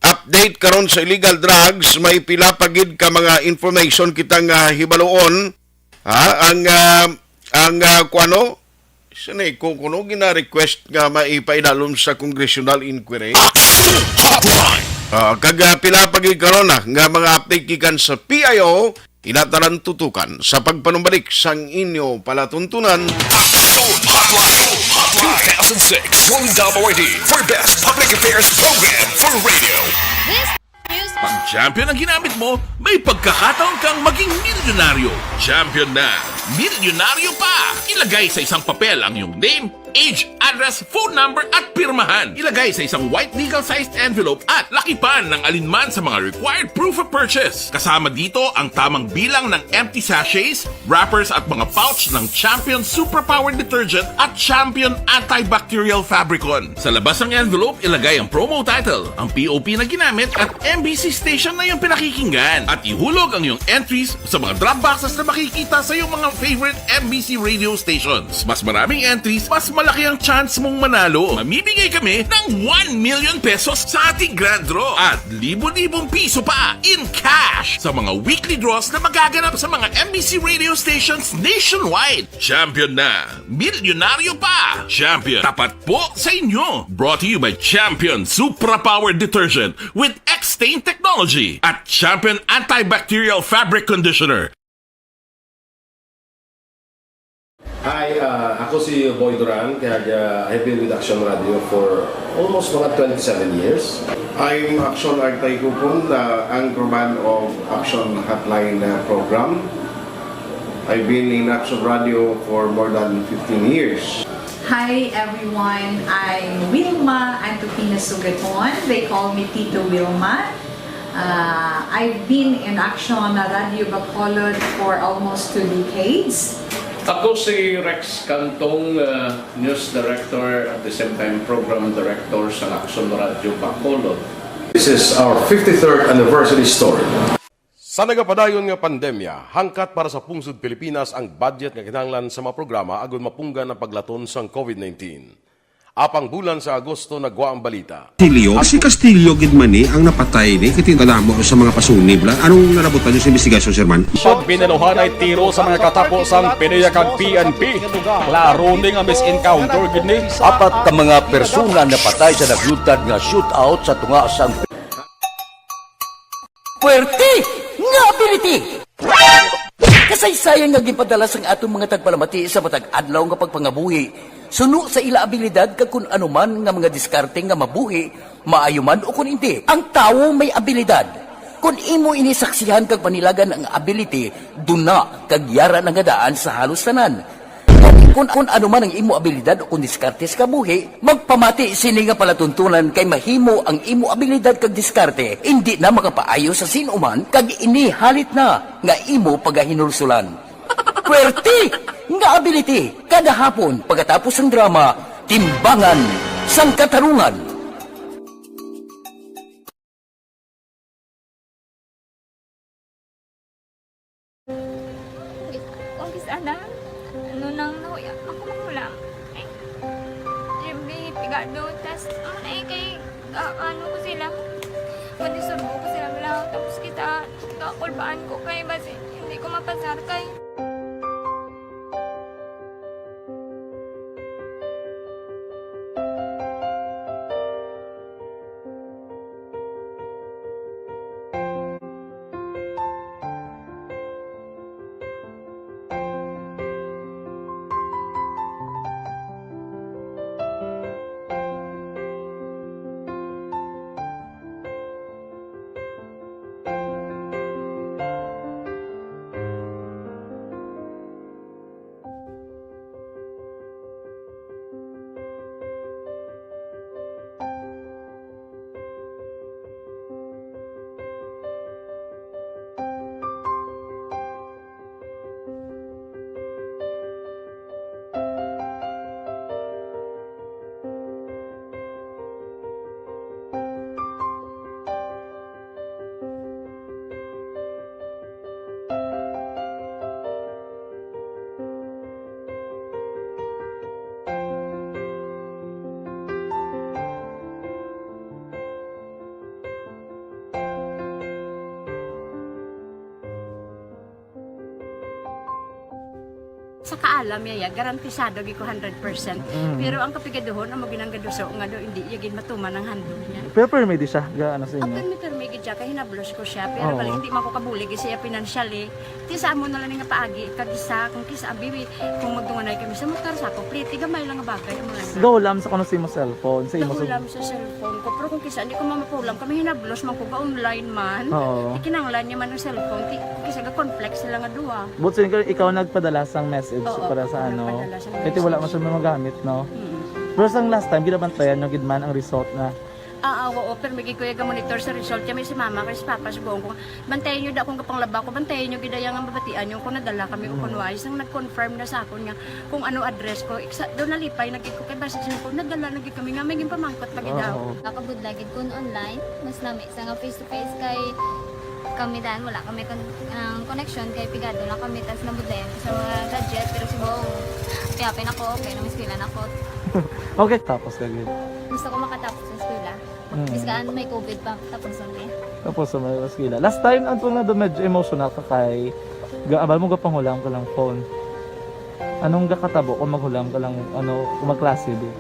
update karon sa illegal drugs, may pila pa gid ka mga information kita nga hibaloon, ha, ang, ah, ang, ah, kuano, sini ko kuno gina-request nga maipaidalom sa congressional inquiry. Action Hotline! Ah, kag, ah, pila pa gid karon na nga mga update gikan sa P I O, ina tanan tutukan sa pagpanumbalik sang inyo palatuntunan. Action Hotline! Two thousand six One W I D for Best Public Affairs Program for Radio. This news Pag Champion ang ginamit mo, may pagkakataon kang maging milyonaryo. Champion na! Milyonaryo pa! Ilagay sa isang papel ang iyong name, age, address, phone number, at pirmahan. Ilagay sa isang white legal-sized envelope at lakipan ng alinman sa mga required proof of purchase. Kasama dito ang tamang bilang ng empty sachets, wrappers, at mga pouch ng Champion Superpower Detergent at Champion Antibacterial Fabricon. Sa labas ng envelope, ilagay ang promo title, ang P O P na ginamit, at M B C station na iyong pinakikinggan. At ihulog ang iyong entries sa mga drop boxes na makikita sa iyong mga favorite M B C radio stations. Mas maraming entries, mas malaki ang chance mong manalo. Mamimigay kami ng one million pesos sa ating grand draw at libo-libong piso pa in cash sa mga weekly draws na magaganap sa mga M B C radio stations nationwide. Champion na! Milyonaryo pa! Champion, tapat po sa inyo! Brought to you by Champion Supra Power Detergent with X-Stain Technology at Champion Antibacterial Fabric Conditioner. Hi, uh, ako si Boy Duran, kag, uh, I've been with Action Radio for almost mga twenty-seven years. I'm Action Artay Kupon, the anchorman of Action Hotline, uh, program. I've been in Action Radio for more than fifteen years. Hi everyone, I'm Wilma Antupina Sugaton. They call me Tito Wilma. Uh, I've been in Action Radio Bacolod for almost two decades. Ako si Rex Cantong, uh, news director at the same time program director sa Action Radio Bacolod. This is our fifty-third anniversary story. Sa nagapadayon nga pandemya, hangkat para sa pungsod Pilipinas ang budget nga kinahanglan sa mga programa agud mapunggan ang paglaton sang COVID nineteen. Apang bulan sa Agosto nagwa ang balita. Castillo, si Castillo gid man ni ang napatay ni, kay kadamo sa mga pasunib la. Anong nalabutan niyo sa investigasyon, Sir Man? Pag binaluhanay tiro sa mga katapo sang PDEA kag P N P, klaro ni nga mis-encounter gid ni. Apat ka mga persona napatay sa naglutad nga shootout sa tunga sang Puwerte nga ability! Kasaysayan nga ginpadala sang aton mga tagpalamati sa matag adlaw nga pagpangabuhi, suno sa ila abilidad kag kun ano man nga mga diskarte nga mabuhi, maayo man o kun indi. Ang tawo may abilidad. Kun imo ini saksihan kag panilagan ang ability, duna kag yara na nga daan sa halos tanan. Kung, kung ano man ang imo abilidad o kung diskarte sa kabuhi, magpamati sini nga palatuntunan kay mahimo ang imo abilidad kag diskarte indi na makapaayo sa sin-o man kag ini halit na nga imo pagahinulsulan. Puwerte nga ability kada hapon pagkatapos sang drama, Timbangan sang Katarungan. Umpisa na, ano nang nahuya ako magulang. Ay, siyempre, pigado, tas, ano na eh, kay, ah, ano ko sila, panisurbo ko sila, wala, tapos kita, kakulbaan ko kay, basi, hindi ko mapasar kay. Alam niya, ya, garantisado gid ko hundred percent. Mm. Pero ang kapigaduhon, amo ginang gaduso nga do, hindi niya gid matuman ang handle niya. Pero permi di siya, ga, ano sa inyo? Permi, permi gid siya, kay hinablos ko siya, pero Oo. bali, hindi man ko kabulig siya financially. Ti sa amo na lang nga paagi, kag isa, kung kisa, abi, kung magdunganay kami sa motor, sa ako, pliti, gamay lang nga bagay, amo lang. Gahulam sa kuno sa imo cellphone, sa imo Gahulam sa cellphone ko, pero kung kisa, hindi ko mamapulam, kami hinablos man ko, ga-online man. Oo. Ikinanglan niya man ang cellphone, ti, kung kisa, ga-conflict sila nga duha. But so, ikaw, ikaw nagpadala sang message Oo, para sa ako ano? nagpadala sang Kaya wala message. man siya magamit, no? Mm. Pero sang last time, ginabantayan nyo gid man ang result na Ah, ah, oo, pero may gikuya ga monitor sa result kami si mama kay si papa subong ko. Bantayan niyo da kung kapanglaba ko, bantayan niyo gid ang mabatian niyo kung nadala kami o Mm. kung wala. Isang nag-confirm na sa akon nga kung ano address ko. Iksa, daw nalipay na gid ko kay basta siya ko, nadala na gid kami nga may ginpamangkot pa gid daw. Oo. Nakabudlay gid kun online, mas lami sa nga face to face kay kami dan wala kami kon-, ang connection kay pigado lang kami tas nabudlayan ko sa mga gadget pero subong. Kaya pinako, okay na, mas pila na ko. Okay, tapos lagi. Gusto ko makatapos sa eskwela. Mm. Biskan may covid pa, tapos ang eh. Tapos sa mga eskwela. Last time, ang tunga ba medyo emotional ka kay ga-, abal mo gapanghula ang kalang phone. Anong gakatabo kung maghulam ka lang, ano, kung magklase, di?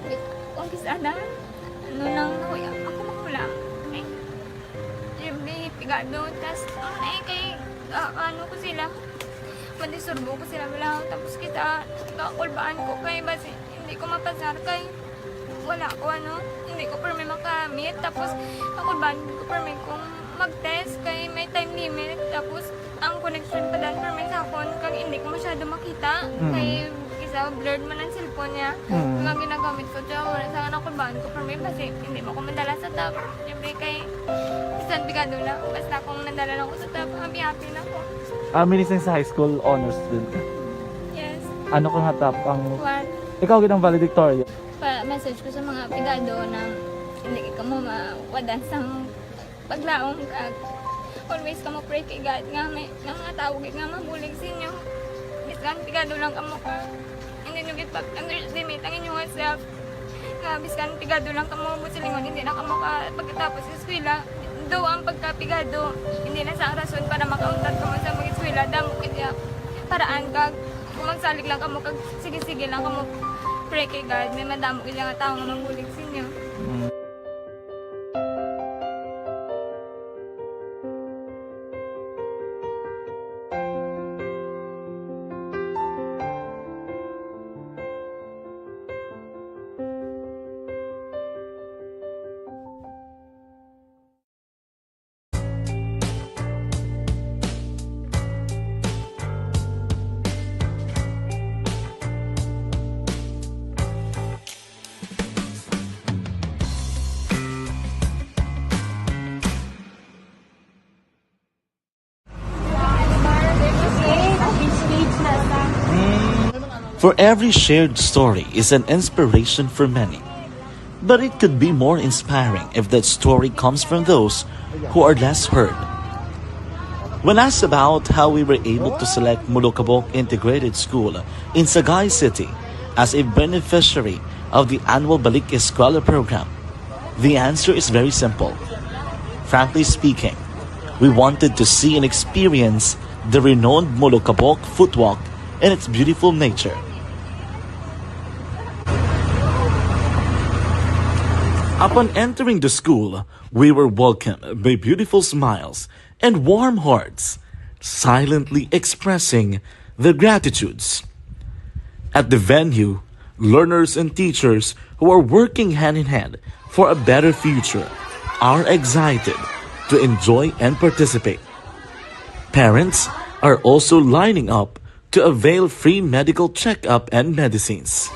Wait, kung kis-, ana, ano nang nahuya, ako maghulam. Ay, siyempre, pigado, tas, ano na eh, kay, ah, ano ko sila, madisturbo ko sila, wala, tapos kita, kakulbaan ko, kay basi, hindi ko mapasar, kay, wala ko, ano, hindi ko permi makamit, tapos, kakulbaan ko permi kung mag-test, kay may time limit, tapos, ang connection pa dan permi sa akon, kag hindi ko masyado makita. Mm. Kay isa, blurred man ang cellphone niya. Mm. Kag ang ginagamit ko, siya, wala sa anak ko, baan ko permi, basi hindi mo ko madala sa top. Siyempre, kay bisan pigado lang, basta kung nadala lang ko sa top, happy-happy na ko. Ah, meaning sa high school, honors student ka? Yes. Ano ka nga top ang One. Ikaw gid ang valedictorian? Pa-message ko sa mga pigado na hindi ka mo mawadan sang paglaom kag always kamo pray kay God nga may, nga mga tawo gid nga mabulig sa inyo. Biskan pigado lang kamo ka, hindi nyo gid pag-underestimate ang inyong self. Nga biskan pigado lang kamo, buot silingon, hindi na kamo ka pagkatapos sa eskwela. Daw ang pagkapigado, hindi na sa rason para makauntat kamo sa mag-eskwela. Damo gid ya paraan kag kung magsalig lang kamo kag sige-sige lang kamo pray kay God, may madamo gid nga tawo nga mabulig sa inyo. Mm. For every shared story is an inspiration for many. But it could be more inspiring if that story comes from those who are less heard. When asked about how we were able to select Molokabok Integrated School in Sagay City as a beneficiary of the annual Balik Eskwela program, the answer is very simple. Frankly speaking, we wanted to see and experience the renowned Molokabok Footwalk and its beautiful nature. Upon entering the school, we were welcomed by beautiful smiles and warm hearts, silently expressing their gratitudes. At the venue, learners and teachers who are working hand in hand for a better future are excited to enjoy and participate. Parents are also lining up to avail free medical checkup and medicines.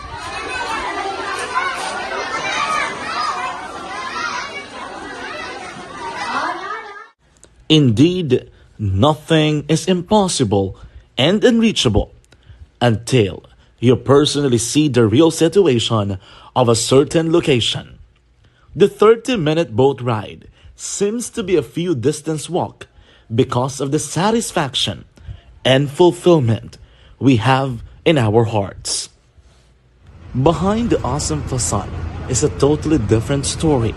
Indeed, nothing is impossible and unreachable until you personally see the real situation of a certain location. The thirty-minute boat ride seems to be a few distance walk because of the satisfaction and fulfillment we have in our hearts. Behind the awesome facade is a totally different story,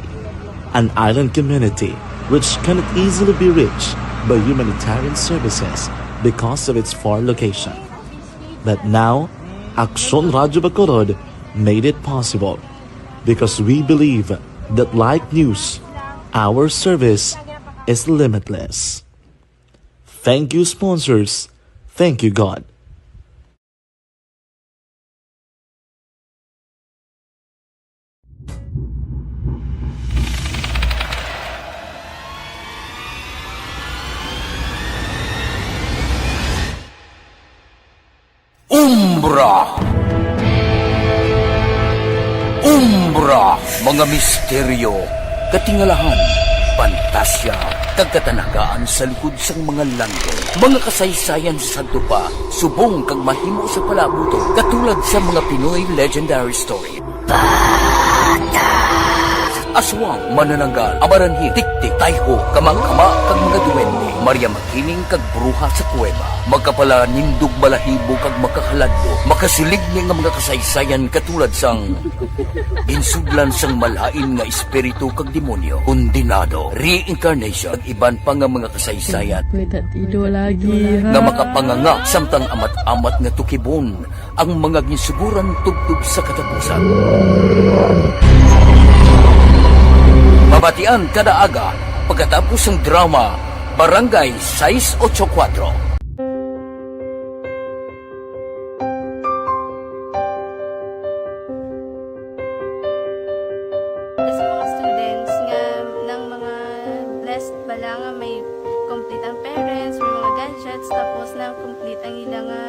an island community which cannot easily be reached by humanitarian services because of its far location. But now, Aksyon Radyo Bacolod made it possible because we believe that like news, our service is limitless. Thank you, sponsors. Thank you, God. Umbra. Umbra, mga misteryo, katingalahan, pantasya, kag katanagaan sa likod sang mga langgam. Mga kasaysayan sa sadto pa, subong kag mahimo sa palabuton, katulad sa mga Pinoy legendary story. Aswang, manananggal, amaranhit, tiktik, tayho, kamangkama, kag mga duwende, Maria Makiling, kag bruha sa kuweba, makapalanindog balahibo kag makahaladlok, makasiligni nga mga kasaysayan katulad sang ginsudlan sang malain nga espiritu kag demonyo, kondenado, reincarnation, kag iban pa nga mga kasaysayan May tatido lagi, nga ha? makapanganga samtang amat-amat nga tukibon ang mga ginsuguran tubtob sa katapusan. Mabatian kada aga pagkatapos sang drama Barangay sais ocho kuwatro. Sa mga students nga nang mga blessed bala nga may complete ang parents, may mga gadgets, tapos na complete ang ila nga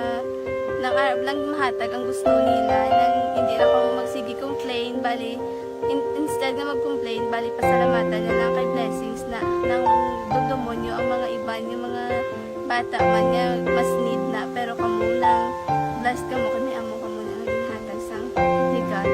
nang arab lang mahatag ang gusto nila, nang hindi lang kamo magsige complain, bali in- instead nga mag-complain, bali pasalamatan na lang kay blessings na nang dugdumonyo ang mga iban nga mga bata man nga mas need na, pero kamo lang blessed kamo kay may amo kamo nga ginhatag sang ni God.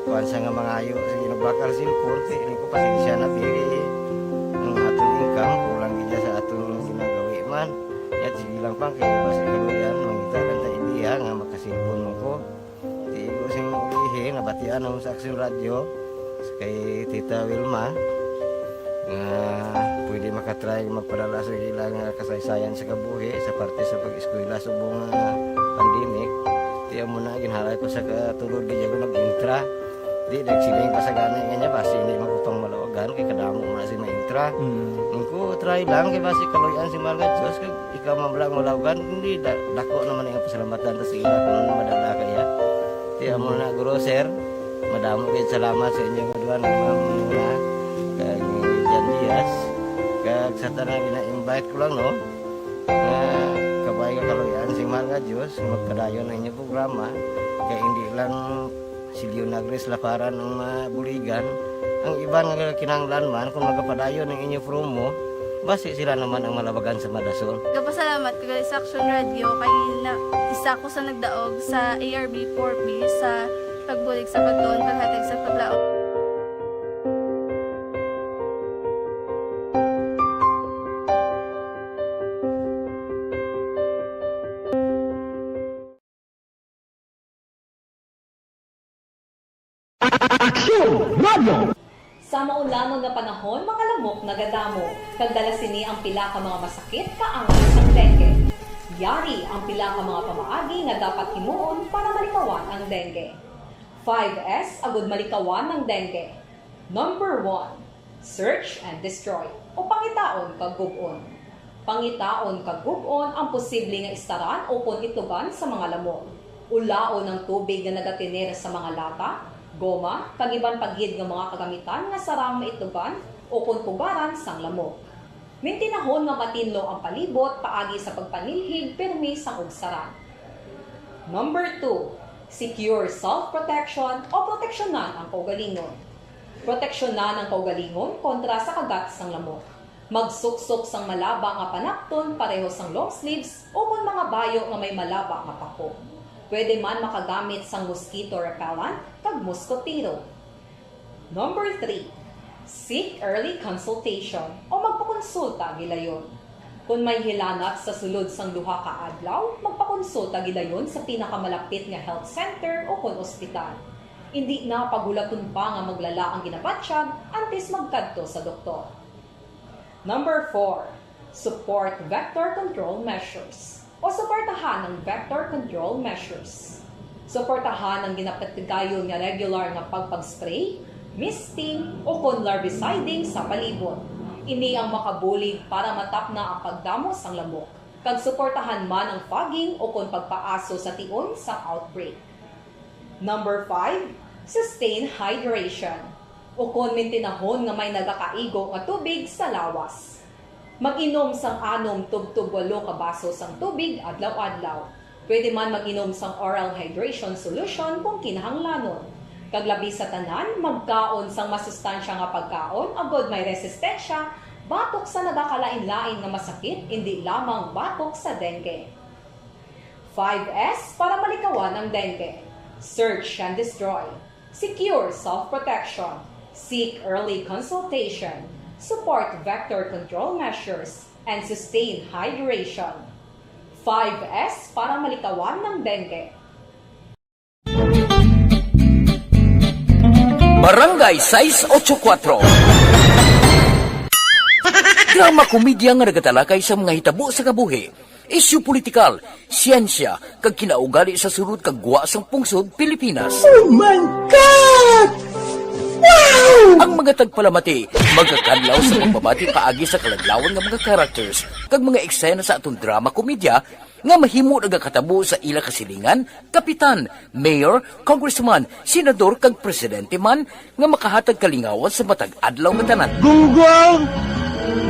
Kuan sa nga mangayo, sige, nagbakal cellphone, kay ini ko pasensya na, diri ang aton income, kulang gid sa aton ginagawi man. Yat, sige lang, pang, kay basi kaluyan, mangita lang ta ideya nga makaselpon man ko. Di ko sing ulihi, nabatian ako sa Aksyon Radyo, kay Tita Wilma, nga pwede makatry magpadala sa ilang, ah, kasaysayan sa kabuhi sa parte sa pag-eskwela subong nga pandemic. Di amo na, ginhalay ko sa katulod, di ako nag-intra. Di, nagsiling pa sa gani nga niya, basi hindi man ko pang malawagan, kay kadamo mo na si maintra. Mm. Ang ko, try lang, kay basi kaluyan si mahal nga Diyos, kag ikaw man lang malawagan, hindi, da-, dako naman ang pasalamatan ta sa ila kung madala kaya. Di, amo na, Guro, sir, madamo kayo salamat sa inyo nga duha, ni Ma'am Nuna, kag ni Jan Diaz, kag sa tanan, gina-invite ko lang, no, nga kabay nga kaluyan si mahal nga Diyos, nga magpadayon ang inyong programa, kay hindi lang si Leonagris Laparan ang mabuligan. Ang iban nga kinahanglan man, kung magapadayon ang inyo promo, basi sila naman ang malabagan sa madason. Gapasalamat ko gali sa Action Radio kay na, isa ko sa nagdaog sa A R B four B sa pagbulig sa pagtuon, paghatag sa paglaom. Aksyon Radio. Sa maulangon nga panahon, mga lamok nagadamo, kag dala sini ang pila ka mga masakit kaangay sang dengue. Yari ang pila ka mga pamaagi nga dapat himuon para malikawan ang dengue. Five S agud malikawan ang dengue. Number one, search and destroy, o pangitaon kag gub-on. Pangitaon kag gub-on ang posible nga istaran ukon itugan sa mga lamok. Ulaon ang tubig nga nagatener sa mga lata, goma, kag iban pa gid nga mga kagamitan nga sarang maitugan ukon pugaran sang lamok. Mintinahon nga matinlo ang palibot paagi sa pagpanilhig pirmi sang ugsaran. Number two, secure self-protection o proteksyonan ang kaugalingon. Proteksyonan ang kaugalingon kontra sa kagat sang lamok. Magsuksok sang malaba nga panapton pareho sang long sleeves ukon mga bayo nga may malaba nga pako. Pwede man makagamit sang mosquito repellent kag mosquitero. Number three, seek early consultation o magpakonsulta gilayon. Kon may hilanat sa sulod sang duha ka adlaw, magpakonsulta gilayon sa pinakamalapit nga health center ukon ospital. Indi na paghulaton pa nga maglala ang ginabatyag antes magkadto sa doktor. Number four, support vector control measures o suportahan ang vector control measures. Suportahan ang ginapatigayon nga regular nga pagpag-spray, misting, ukon larviciding sa palibot. Ini ang makabulig para matapna ang pagdamo sang lamok, kag suportahan man ang fogging ukon pagpaaso sa tion sang outbreak. Number five, sustain hydration, ukon mintinahon nga may nagakaigo nga tubig sa lawas. Mag-inom sang anom tubtob walo ka baso sang tubig adlaw-adlaw. Pwede man mag-inom sang oral hydration solution kung kinahanglanon. Kag labi sa tanan, magkaon sang masustansya nga pagkaon agod may resistensya batok sa nagakalain-lain nga masakit, indi lamang batok sa dengue. Five S para malikawan ang dengue. Search and destroy. Secure self-protection. Seek early consultation. Support vector control measures. And sustain hydration. Five S para malikawan ng dengue. Barangay sais otso kuwatro. Drama komedya nga nagatalakay sa mga hitabo sa kabuhi, isyu politikal, siyensya, kag kinaugali sa sulod kag gwa sang pungsod Pilipinas. Oh my God! Wow! Ang mga tagpalamati magakadlaw sa pagbabati paagi sa kaladlawan nga mga characters kag mga eksena sa aton drama komedya nga mahimo nagakatabo sa ila kasilingan, kapitan, mayor, congressman, senador kag presidente man nga makahatag kalingawan sa matag adlaw nga tanan. Gunggong!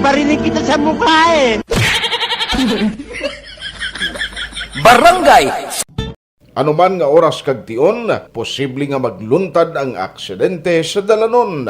Barinig kita sa mukha eh! Barangay Ano man nga oras kag tion, posible nga magluntad ang aksidente sa dalanon.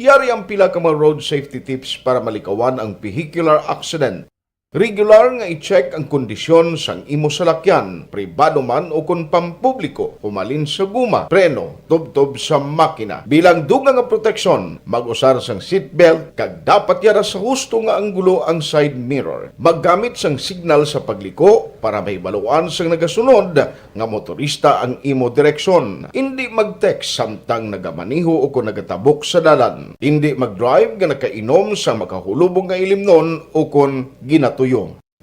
Yari ang pila ka mga road safety tips para malikawan ang vehicular accident. Regular nga i-check ang kondisyon sang imo salakyan, pribado man o kon pampubliko, humalin sa guma, preno, tubtob sa makina. Bilang dugang nga proteksyon, mag-usar sang seatbelt kag dapat yara sa husto nga anggulo ang side mirror. Maggamit sang signal sa pagliko para mahibaluan sang nagasunod nga motorista ang imo direksyon. Indi mag-text samtang nagamaneho o kon nagatabok sa dalan. Indi mag-drive nga nakainom sa makahulubong nga ilimnon o kon ginatuyo.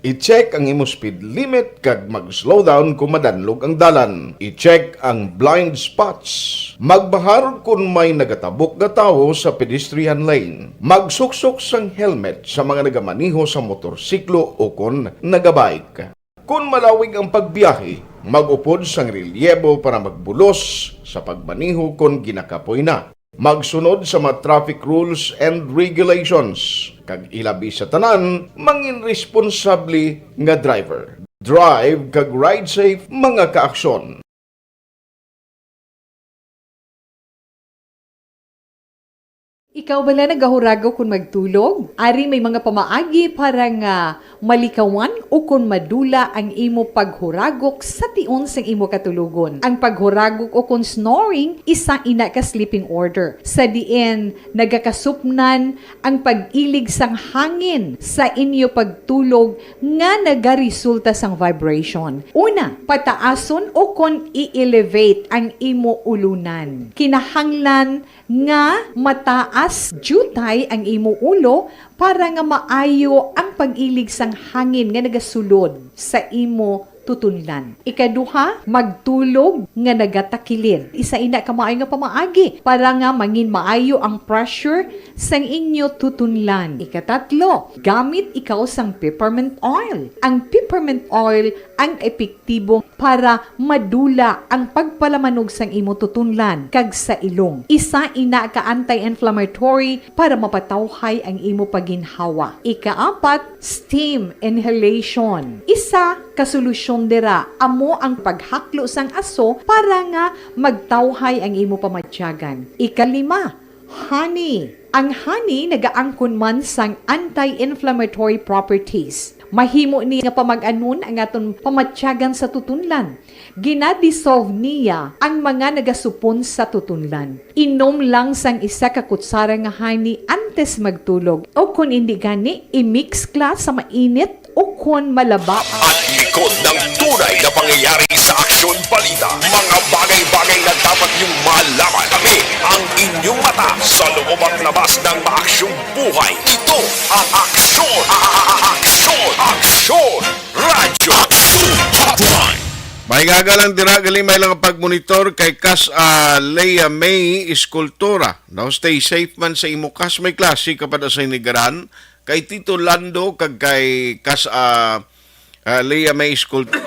I-check ang imo speed limit kag mag-slow down kon madanlog ang dalan. I-check ang blind spots. Magbahar kon may nagatabok nga tawo sa pedestrian lane. Magsuksok sang helmet sa mga nagamaneho sa motorsiklo o kon nagabike. Kon malawig ang pagbiyahe, mag-upod sang relyebo para magbulos sa pagmaneho kon ginakapoy na. Magsunod sa mga traffic rules and regulations, kag ilabi sa tanan, mangin responsable nga driver. Drive kag ride safe, mga kaaksyon. Ikaw bala nagahuragok kon magtulog? Ari may mga pamaagi para nga malikawan ukon madula ang imo paghuragok sa tion sang imo katulogon. Ang paghuragok ukon snoring isa ina ka sleeping order, sa diin nagakasupnan ang pag-ilig sang hangin sa inyo pagtulog nga nagaresulta sang vibration. Una, pataason ukon i-elevate ang imo ulunan. Kinahanglan nga mataas diutay ang imo ulo para nga maayo ang pag-ilig sang hangin nga nagasulod sa imo tutunlan. Ikaduha, magtulog nga nagatakilid. Isa ina ka maayo nga pamaagi para nga mangin maayo ang pressure sang inyo tutunlan. Ikatatlo, gamit ikaw sang peppermint oil. Ang peppermint oil ang epektibo para madula ang pagpalamanog sang imo tutunlan kag sa ilong. Isa ina ka anti-inflammatory para mapatawhay ang imo paginhawa. Ikaapat, steam inhalation. Isa ka solusyon dira amo ang paghaklo sang aso para nga magtawhay ang imo pamatyagan. Ikalima, honey. Ang honey nagaangkon man sang anti-inflammatory properties. Mahimo ni nga pamag-anon ang aton pamatyagan sa tutunlan. Ginadissolve niya ang mga nagasupon sa tutunlan. Inom lang sang isa ka kutsara nga honey antes magtulog, o kon indi gani, i-mix ka sa mainit o kon malaba. At likod ng tunay na pangyayari sa Aksyon Balita, mga bagay-bagay na dapat niyong malaman. Kami ang inyong mata sa loob at labas ng maaksyong buhay. Ito ang Aksyon, Aksyon, Aksyon, Radyo Aksyon Hotline. May gaga lang dira, gali may lang pagmonitor kay Kas, ah, Lea May Escultura. No, stay safe man sa imo kas, may klase ka pa da sa Inigaran. Kay Tito Lando kag kay Kas, ah, ah, Lea May Escultura.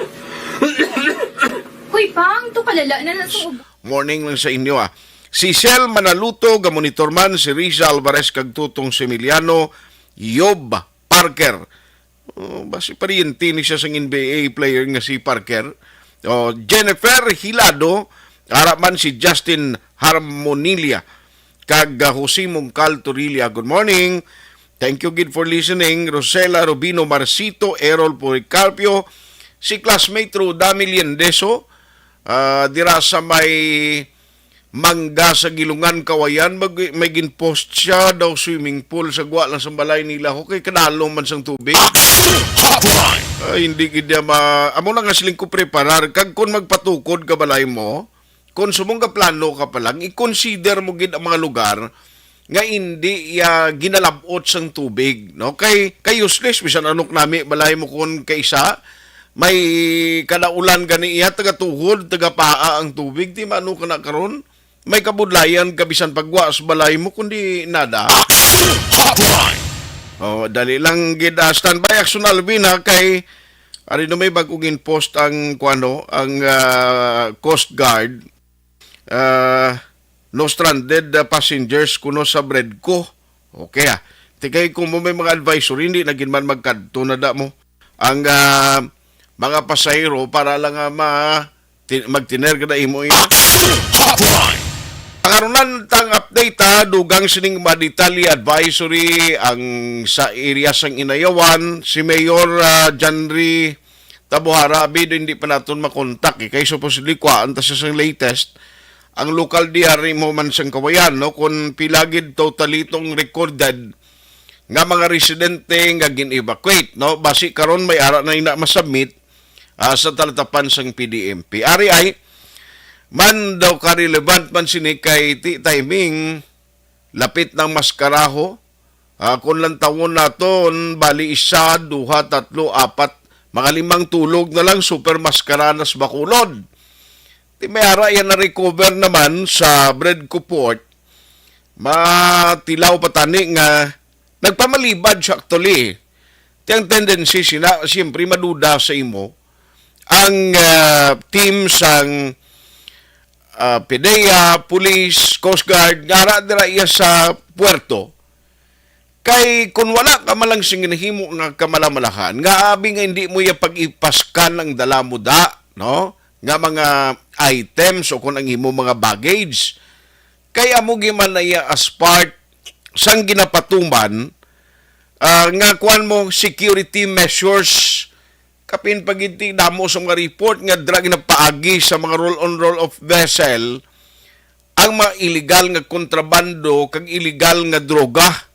Hoy, Pang, to kalala na na sa ub- Morning lang sa inyo, ah. Si Sel Manaluto, gamonitor man, si Riza Alvarez kag Tutong Similiano, Yob Parker. Oh, basi pariente ni siya sang N B A player nga si Parker. Oh, Jennifer Hilado, ara man si Justin Harmonilia, kag, ah, Jose Mongcal Torilla. Good morning. Thank you gid for listening. Rosela Rubino Marcito, Errol Policarpio, si classmate Rudami Liendeso, ah, dira sa may Mangga sa Gilungan, Kawayan, mag-, may ginpost siya daw swimming pool sa gwa lang sa balay nila. Okay, kadalom man sang tubig. Action Hotline! Ay, hindi gid niya ma-, amo na nga siling ko preparar. Kag kung magpatukod ka balay mo, kung sumong ka plano ka pa lang, i-consider mo gid ang mga lugar nga hindi ya ginalabot sang tubig, no? Kay, kay useless, bisan anok nami balay mo kung kaisa, may kadaulan gani iya, taga tuhod, taga paa ang tubig, di maano ka na karon? May kabudlayan ka bisan pagwa sa balay mo, kundi nada. Action Hotline! Oh, dali lang gid, ah, standby, Action Alvin, ha, kay ari na may bag-ong in-post ang, kuano, ang, ah, Coast Guard. Ah, no stranded, ah, passengers kuno sa Bredco. Okay, ah. Tikay ko mo may mga advisory, hindi na gid man magkadto na da mo. Ang, ah, mga pasahero para lang nga ma-, ti-, magtiner ka na imo. Action Hotline! Karon lang tang update, ha, dugang sining mga detalye, advisory ang sa area sang Inayawan, si Mayor, ah, Janry Tabuhara, abi, hindi pa naton makontak, eh, kay supposedly kuhaan ta siya sang latest. Ang local D R mo man sang Kawayan, no, kung pila gid totally itong recorded nga mga residente nga gin-evacuate, no? Basi karon may ara na ina masubmit, ah, sa talatapan sang P D M P. Ari ay, man daw ka relevant man sini kay ti timing, lapit ng maskaraho. Ah, kung lantawon naton, bali isa, duha, tatlo, apat, mga limang tulog na lang, super maskaranas Bacolod. Ti may ara yan na-recover naman sa Bredco Port. Matilaw pa tani nga nagpamalibad siya actually. Ti ang tendency sina, siyempre, maduda sa imo ang, ah, team sang, ah, PDEA, police, Coast Guard, nga ara dira iya sa puerto. Kay kung wala ka man lang sing ginahimo nga kamalamalahan, nga abi nga hindi mo iya pag-ipaskan ang dala mo da, no? Nga mga items o kung ang imo mga baggage, kay amo giman na iya as part sang ginapatuman, ah, nga kuwan mo security measures. Kapin pagiti damo sa mga report nga dira ginapaagi sa mga roll-on, roll-off vessel ang mga illegal nga kontrabando kag illegal nga droga.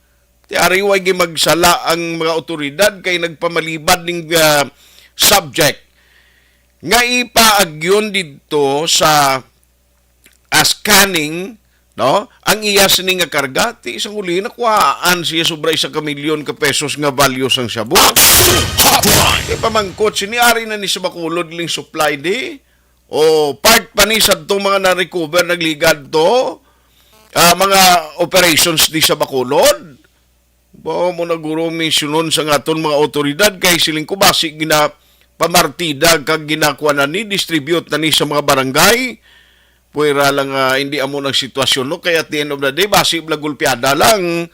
Ti ari way gimagsala ang mga awtoridad kay nagpamalibad ning, ah, subject nga ipaagyon didto sa, ah, scanning No? Ang iya sini nga karga, ti isang uli, nakuhaan siya sobra isa ka milyon ka pesos nga value sang shabu. Hotline. Ipamangkot sini, ari na ni sa Bacolod ling supply di. O part pa ni sa to mga na-recover, nagligad to, ah, mga operations di sa Bacolod. Ba, mo na guro misyonon sa aton mga awtoridad kay siling ko basi gina pamartida kag ginakuha na ni, distribute na ni sa mga barangay. Pwera lang, ah, hindi amo nang sitwasyon, no? Kay at the end of the day, basi bla gulpiada lang.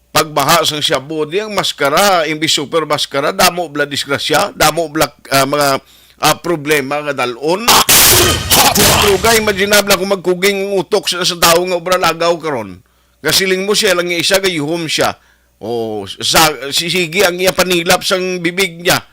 Pagbaha sang shabu, di ang maskara, imbis super maskara, damo bla disgrasya, damo bla, ah, mga, ah, problema nga dalon. Hotline. Pero ga, imagine na bla kung magkuging ang utok sa, sa tawo nga obra lagaw karon. Gasiling mo siya lang nga isa, gayuhom siya. O, sa, si-, sige ang iya panilap sang bibig niya.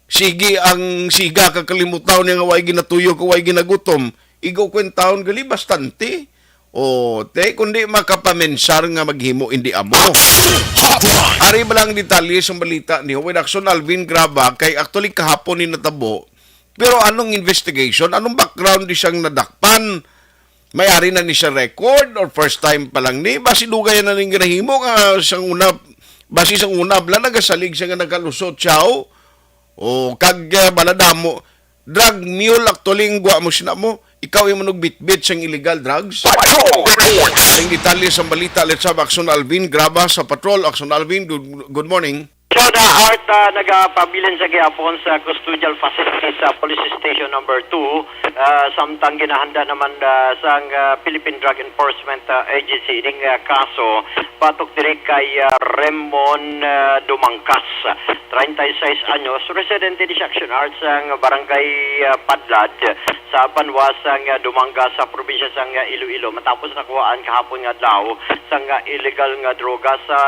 Sige ang siga ka kalimutaw niya nga way ginatuyo, ka way ginagutom. Igo kwentahon gali bastante. O, te, kundi makapamensar nga maghimo indi amo. Hotline. Ari ba lang detalye sa balita ni Win Action Alvin Graba kay actually kahapon ni natabo. Pero anong investigation? Anong background di siyang nadakpan? May ari na ni siya record or first time pa lang ni? Basi dugay na ning ginahimo nga sang una, basi sang una, bala nagasalig siya nga nagalusot siya, oh. O, kag, eh, bala damo. Drug mule, actually, ang gwa mo, sina mo, ikaw yung manugbitbit sang illegal drugs. Patrol Report. Ang detalye sa balita, let's have Action Alvin Graba sa Patrol. Action Alvin, good, good morning. So, na Art, ah, nagapabilin sa gihapon sa custodial facility sa Police Station Number Two, ah, samtang ginahanda naman, ah, sang, ah, Philippine Drug Enforcement, ah, Agency ining, ah, kaso batok diri kay, ah, Remon, ah, Dumangkas, treinta y seis anyos, residente di siya Action Art sang Barangay, ah, Padlad sa banwa sang, ah, Dumanggas sa probinsya sang, ah, Iloilo. Matapos nakuhaan kahapon nga adlaw sang, ah, illegal nga droga sa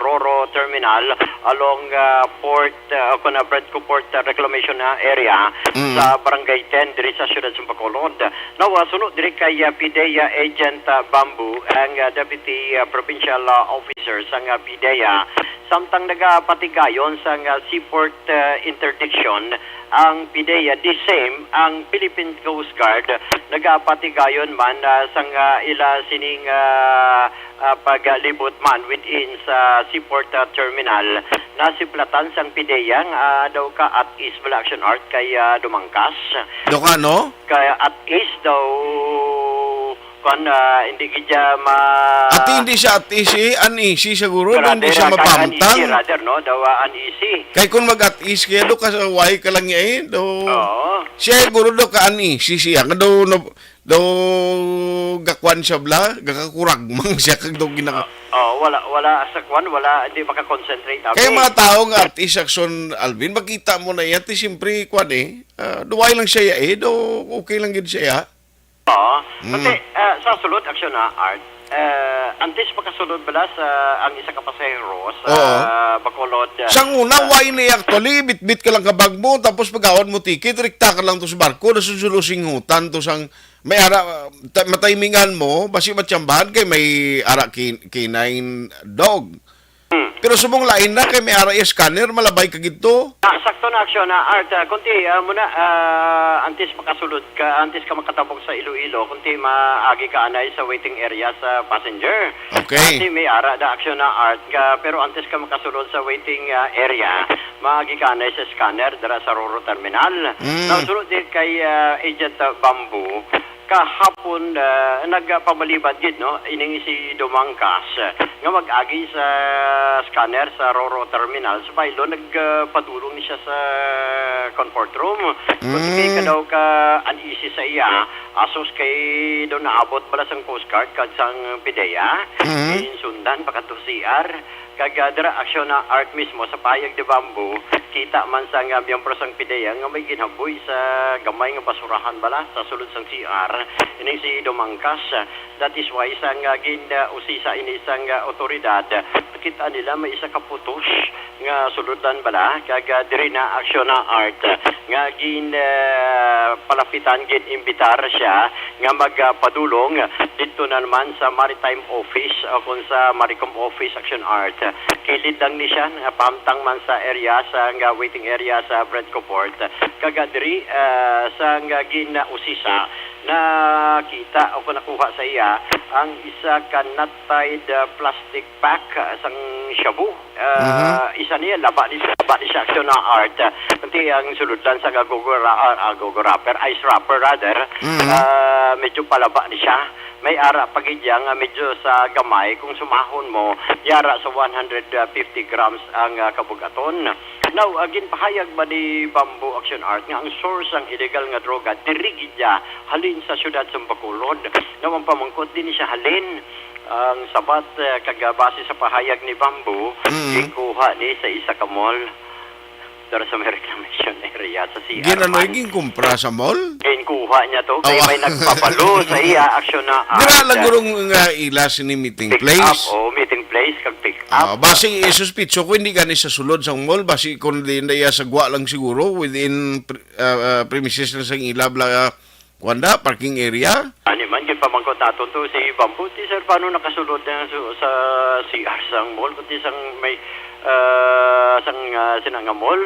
Roro Terminal along, ah, Port, ah, kun, ah, Predco Port, ah, Reclamation, ah, Area Mm. sa Barangay Ten diri sa siyudad sa Bacolod. Now, ah, suno diri kay, ah, PDEA Agent, ah, Bamboo, ang, ah, Deputy, ah, Provincial, ah, Officer sang, ah, PDEA, samtang nagapatigayon sang, ah, seaport, ah, interdiction ang PDEA, the same ang Philippine Coast Guard, nagapatigayon man, ah, sang, ah, ila sining, ah, ah, paglibot man within sa seaport, ah, terminal. Nasiplatan sang PDEA nga, ah, daw ka at ease bala Action Art kay, ah, Dumangkas. Daw ka, no? Kay at ease daw, kwan, ah, hindi gid siya ma- At hindi siya at ease, eh. Uneasy siguro, no? Hindi siya Brother, ah, kay mapamtang. Uneasy, rather, no? Daw, ah, uneasy. Kay kung mag-at ease kaya, do ka sa way ka lang, eh. Do, Oo. Siya, siguro, do ka uneasy siya. Nga do, no, do, gakwan siya, bla? Gakakuragmang siya, kag do ginaka- Ah, oh, wala, wala sa kwan, wala, hindi makakonsentrate ako, Kaya eh. Mga tao nga at ease Action, Alvin, makita mo na yan, ti siyempre, kwan, eh. Ah, duway lang siya, eh. Do, okay lang gid siya. Oo. Mm. Kasi, ah, sa sulod, Action, ah, Art, eh, antes makasulod bala sa ang isa ka pasahero sa Oo. Bacolod, ah, Sang una, ah, why ni actually, bitbit ka lang ka bag mo, tapos pagawad mo ticket, rikta ka lang to sa barko, nasusulo singhutan to sang may ara, ta-, mataymingan mo, basi matsambahan kay may ara kin-, canine dog. Hmm. Pero subong lain na kay may ara iya scanner, malabay ka gid to. Ah, sakto na Action, ah, Art. Ah, kunti, ah, muna, ah, antes makasulod ka, antes ka makatabog sa Iloilo, kunti maagi ka anay sa waiting area sa passenger. Okay. Kasi may ara da Action na Art ka, pero antes ka makasulod sa waiting, ah, area, maagi ka anay sa scanner dira sa Roro Terminal. Mm. Now, sulod din kay, ah, Agent, ah, Bamboo, kahapon, ah, nagpabalibad gid, no, ining si Dumangkas, ah, nga mag-agi sa scanner sa Roro Terminal. Sa baylo, nagpadulong ni siya sa comfort room. Kung Mm. Hindi ka daw ka uneasy sa iya, asos kay daw naabot bala sang Coast Guard kag sang PDEA, Mm. insundan pa kadto C R. Kag, ah, dira Action na Art mismo sa payag de Bamboo, kita man sang, ah, miyembro sang PDEA nga may ginhaboy sa gamay nga basurahan bala sa sulod sang C R. Ining si Dumangkas, ah, that is why sang, ah, gin, ah, usisa ini sang, ah, otoridad, nakita nila may isa ka putos nga sulod lang bala, kag, ah, diri na Action na Art, ah, nga gin, ah, palapitan, gin imbitar siya nga magpadulong didto na naman sa Maritime Office o kung sa Maricom Office Action Art. Kilid lang ni siya nga pahamtang man sa area sa nga waiting area sa Fredco Port. Kag diri, ah, sa nga ginausisa, Nakita o kung nakuha sa iya ang isa ka knot-tied, ah, plastic pack, ah, sang shabu. Ah, Mhm. Isa niya, laba ni, laba ni siya, Action na Art. Ah, kunti ang sulod lang sa agogo ra-, ah, agogo wrapper, ice wrapper rather. Mhm. Ah, medyo palaba ni siya. May ara pa gid iya nga medyo sa gamay kung sumahon mo, yara sa one hundred fifty grams ang, ah, kabug-aton. Now, ah, ginpahayag ba ni Bamboo Action Art nga ang source sang illegal nga droga diri gid iya halin sa siyudad sa Bacolod? Now, ang pamangkot, diin siya halin? Ang sabat, ah, kag, ah, base sa pahayag ni Bamboo, Mm. ginkuha ni sa isa ka mall dira sa may reclamation area sa C R Ginano man. Ginkumpra sa mall? Ginkuha niya to kay Awa. May nagpabalo sa iya, Action na Art. Dira lang gurong nga ila sini meeting Pick place. Up, oh, meeting place kag pick Ah, up. Basi isuspitso ko hindi gani sa sulod sang mall, basi kung di na iya sa gwa lang siguro within pre-, ah, ah, premises lang sang ila bla, ah, kuwan da, parking area. Ani man, ginpamangkot naton to si Bamboo, ti, "Sir, paano nakasulod na su-, sa C R sang mall, kundi sang may, ah, sang, ah, sina nga mall?"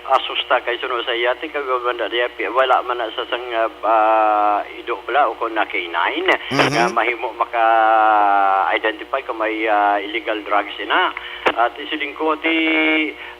Asusta kay suno sa iya, ti, kag wala man na pi-, wala man na sa sang, ah, ah, ido bala o kon na K nine Mhm. nga mahimo maka-identify kung may, ah, illegal drugs ina. At isiling ko, ti,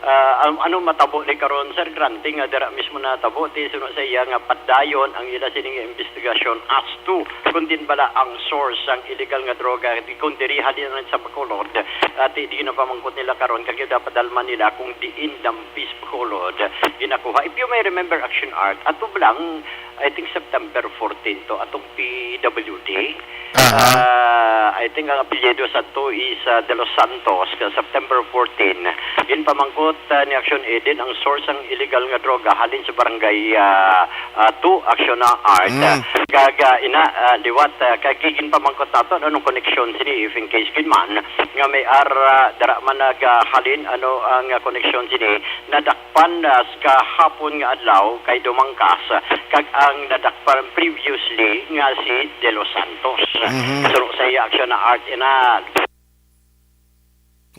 ah, an-, ano matabo ni karon, Sir Grante, nga dira mismo natabo, ti suno sa iya nga padayon ang ila sining investigasyon as to kung din bala ang source sang illegal nga droga, di kung diri halin sa Bacolod, at di na pamangkot nila karon, kag dapat dalman nila kung diin dampis Bacolod ginakuha. If you may remember, Action Art, ato lang, I think September fourteen to, atong P W D. Aha. Ah, I think ang apelyido sa to is, ah, De Los Santos, ka September fourteen. Ginpamangkot, ah, ni Action Edit ang source sang illegal nga droga halin sa barangay, ah, ah, two, Action na Art. Mm. Kag, ah, ina, ah, liwat, ah, kay ginpamangkot nato anong koneksyon sini, if in case gid man nga may ara dara man nagahalin, ano ang, ah, koneksyon sini, nadakpan, ah, sa kahapon nga adlaw kay Dumangkas, kag ang nadakpan previously nga si De Los Santos. Mhm. Suno sa iya, Action na Art, ina.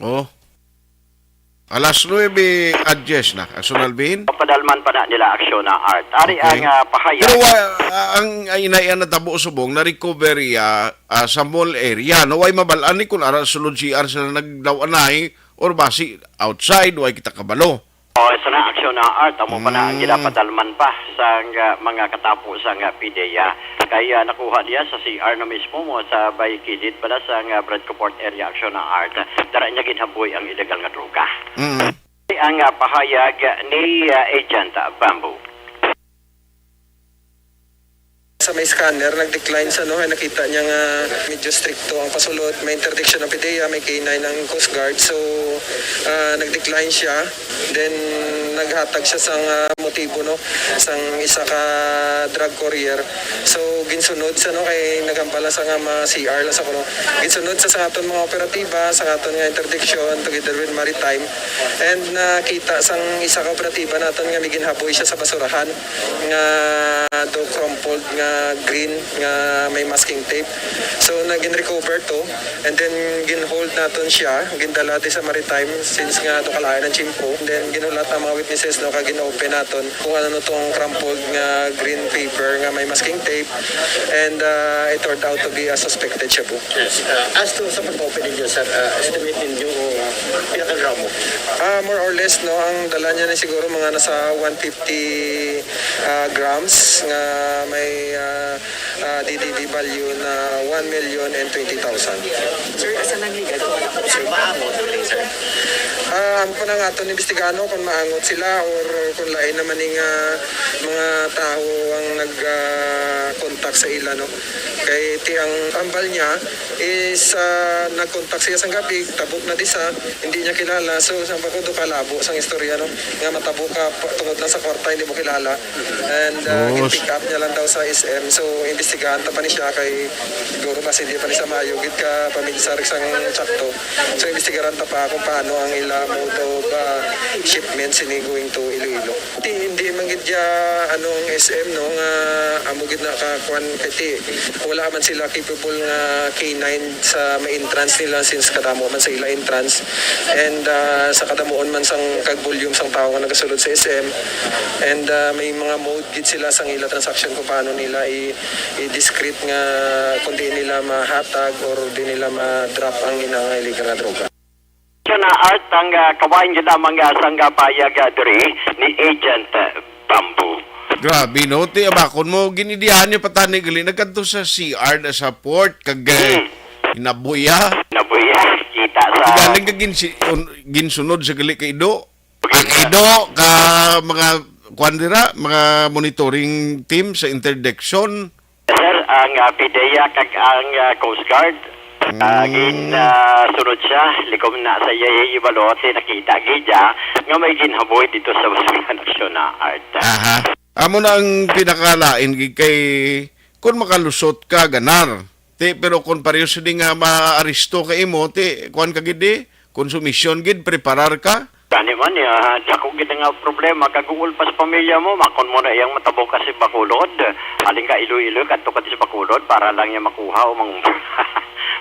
Oh. Alas nuebe at diyes na, Action Alvin. Padalman pa na nila, Action na Art. Ari Okay. ang, ah, pahayag. Pero wa-, ang, ang inaian na tabo subong na recovery, ah, ah, sa mall area. No, way mabalaan ni kung ara sulod C R sila nagdaw-anay or basi outside, way kita kabalo. Oh, sa na, Action na Art, amo pa na ang Mm. ginapadalman pa sa nga, mga katapo sa nga P D E A. Kaya nakuha niya sa C R na mismo mo sa bay kilid pala sa nga Bradco Port Area, Action na Art. Dara niya ginhaboy ang illegal nga droga. Mm. Ang, ah, pahayag ni, ah, Agent Bamboo. Sa may scanner, nag-decline siya, no? Kaya nakita niya nga medyo stricto ang pasulod. May interdiction ng P D E A, may K nine ang Coast Guard. So, ah, nag-decline siya. Then, naghatag siya sang, ah, motibo, no? Sang isa ka drug courier. So, ginsunod siya, no? Kay nagambala sa nga ma-C R lang sa kuno. Ginsunod sa, sa aton mga operatiba, sa aton nga interdiction, together with Maritime. And nakita sang isa ka operatiba naton nga may ginhaboy siya sa basurahan nga do crumpled nga green nga may masking tape. So, nagin-recover to, and then gin-hold naton siya, gindala ti sa Maritime since nga do kalain ang tiyempo. And then, ginhulat ang mga witnesses, no, kag gin-open naton kung ano no tong crumpled nga green paper nga may masking tape, and, ah, it turned out to be a suspected shabu. Yes. Uh, as to sa pag-open ninyo, sir, uh, estimate ninyo kung pila ka gramo? Ah, more or less, no, ang dala niya ni siguro mga nasa one fifty, ah, grams nga may, ah, ah, D D B value na one million and twenty thousand. Sir, asa nang legal kung ano po, sir? Maangot, sir? Ah, ang po nang aton imbestigahan, no, kung maangot sila or kung lain naman ning, ah, mga tao ang nag, ah, contact sa ila, no? Kay ti ang ambal niya is, ah, nag-contact siya sang gabi, tabok na disa, hindi niya kilala. So, sa pa ko, do kalabo sang istorya, no? Nga matabok ka pa-, tungod lang sa kwarta, hindi mo kilala. And, ah, Boss. Gin-pick up niya lang daw sa S M. So, imbestigahan ta pa ni siya kay siguro mas hindi pa ni siya maayo gid ka paminsar sang tsakto. So, imbestigaran ta pa kung paano ang ila mode of, ah, shipment sini going to Iloilo. Di, hindi man gid ya, ano, ang S M, no, nga Amo gid na ka kuan, kay ti-, wala man sila capable nga K nine sa may entrance nila, since kadamo man sa ila entrance, and ah, sa kadamuon man sang kag volume sang tawo nga nagasulod sa S M, and ah, may mga mode gid sila sang ila transaction kung paano nila i- i-discreet nga kung di nila mahatag or di nila ma-drop ang ila nga illegal nga droga. Siya na Art ang ah, kawain gyud lamang ah, sang ah, payag ah, diri ni Agent ah, Bamboo. Grabe, no? Ti, abakon mo, ginidihan niya pa tani gali. Nagkadto sa C R na sa port, kag eh, Hmm. Nabuya. Nabuya, kita sa Galing ka ginsi, un, ginsunod sa gali kay Ido. Ang Ido, ka mga, kuan dira, mga monitoring team sa interdiction. Sir, ang ah, PDEA kag ang ah, Coast Guard, ah, Mm. gin ah, sunod siya, likom na sa iya ibalo, ti nakita gid siya nga may ginhaboy dito sa Basulan Aksyon na Art. Aha. Amo na ang pinakalain gid kay kung makalusot ka, ganar. Ti, pero kung pareho sini nga maaresto ka imo, ti, kuan ka gid di, konsumisyon gid, preparar ka. Gani man, ya, dako gid nga problema. Kaguol pa sa pamilya mo, makon mo na iyang matabok ka si Bacolod. Aling ka iloy-iloy, kadto ka sa Bacolod para lang niya makuha o mangumpra,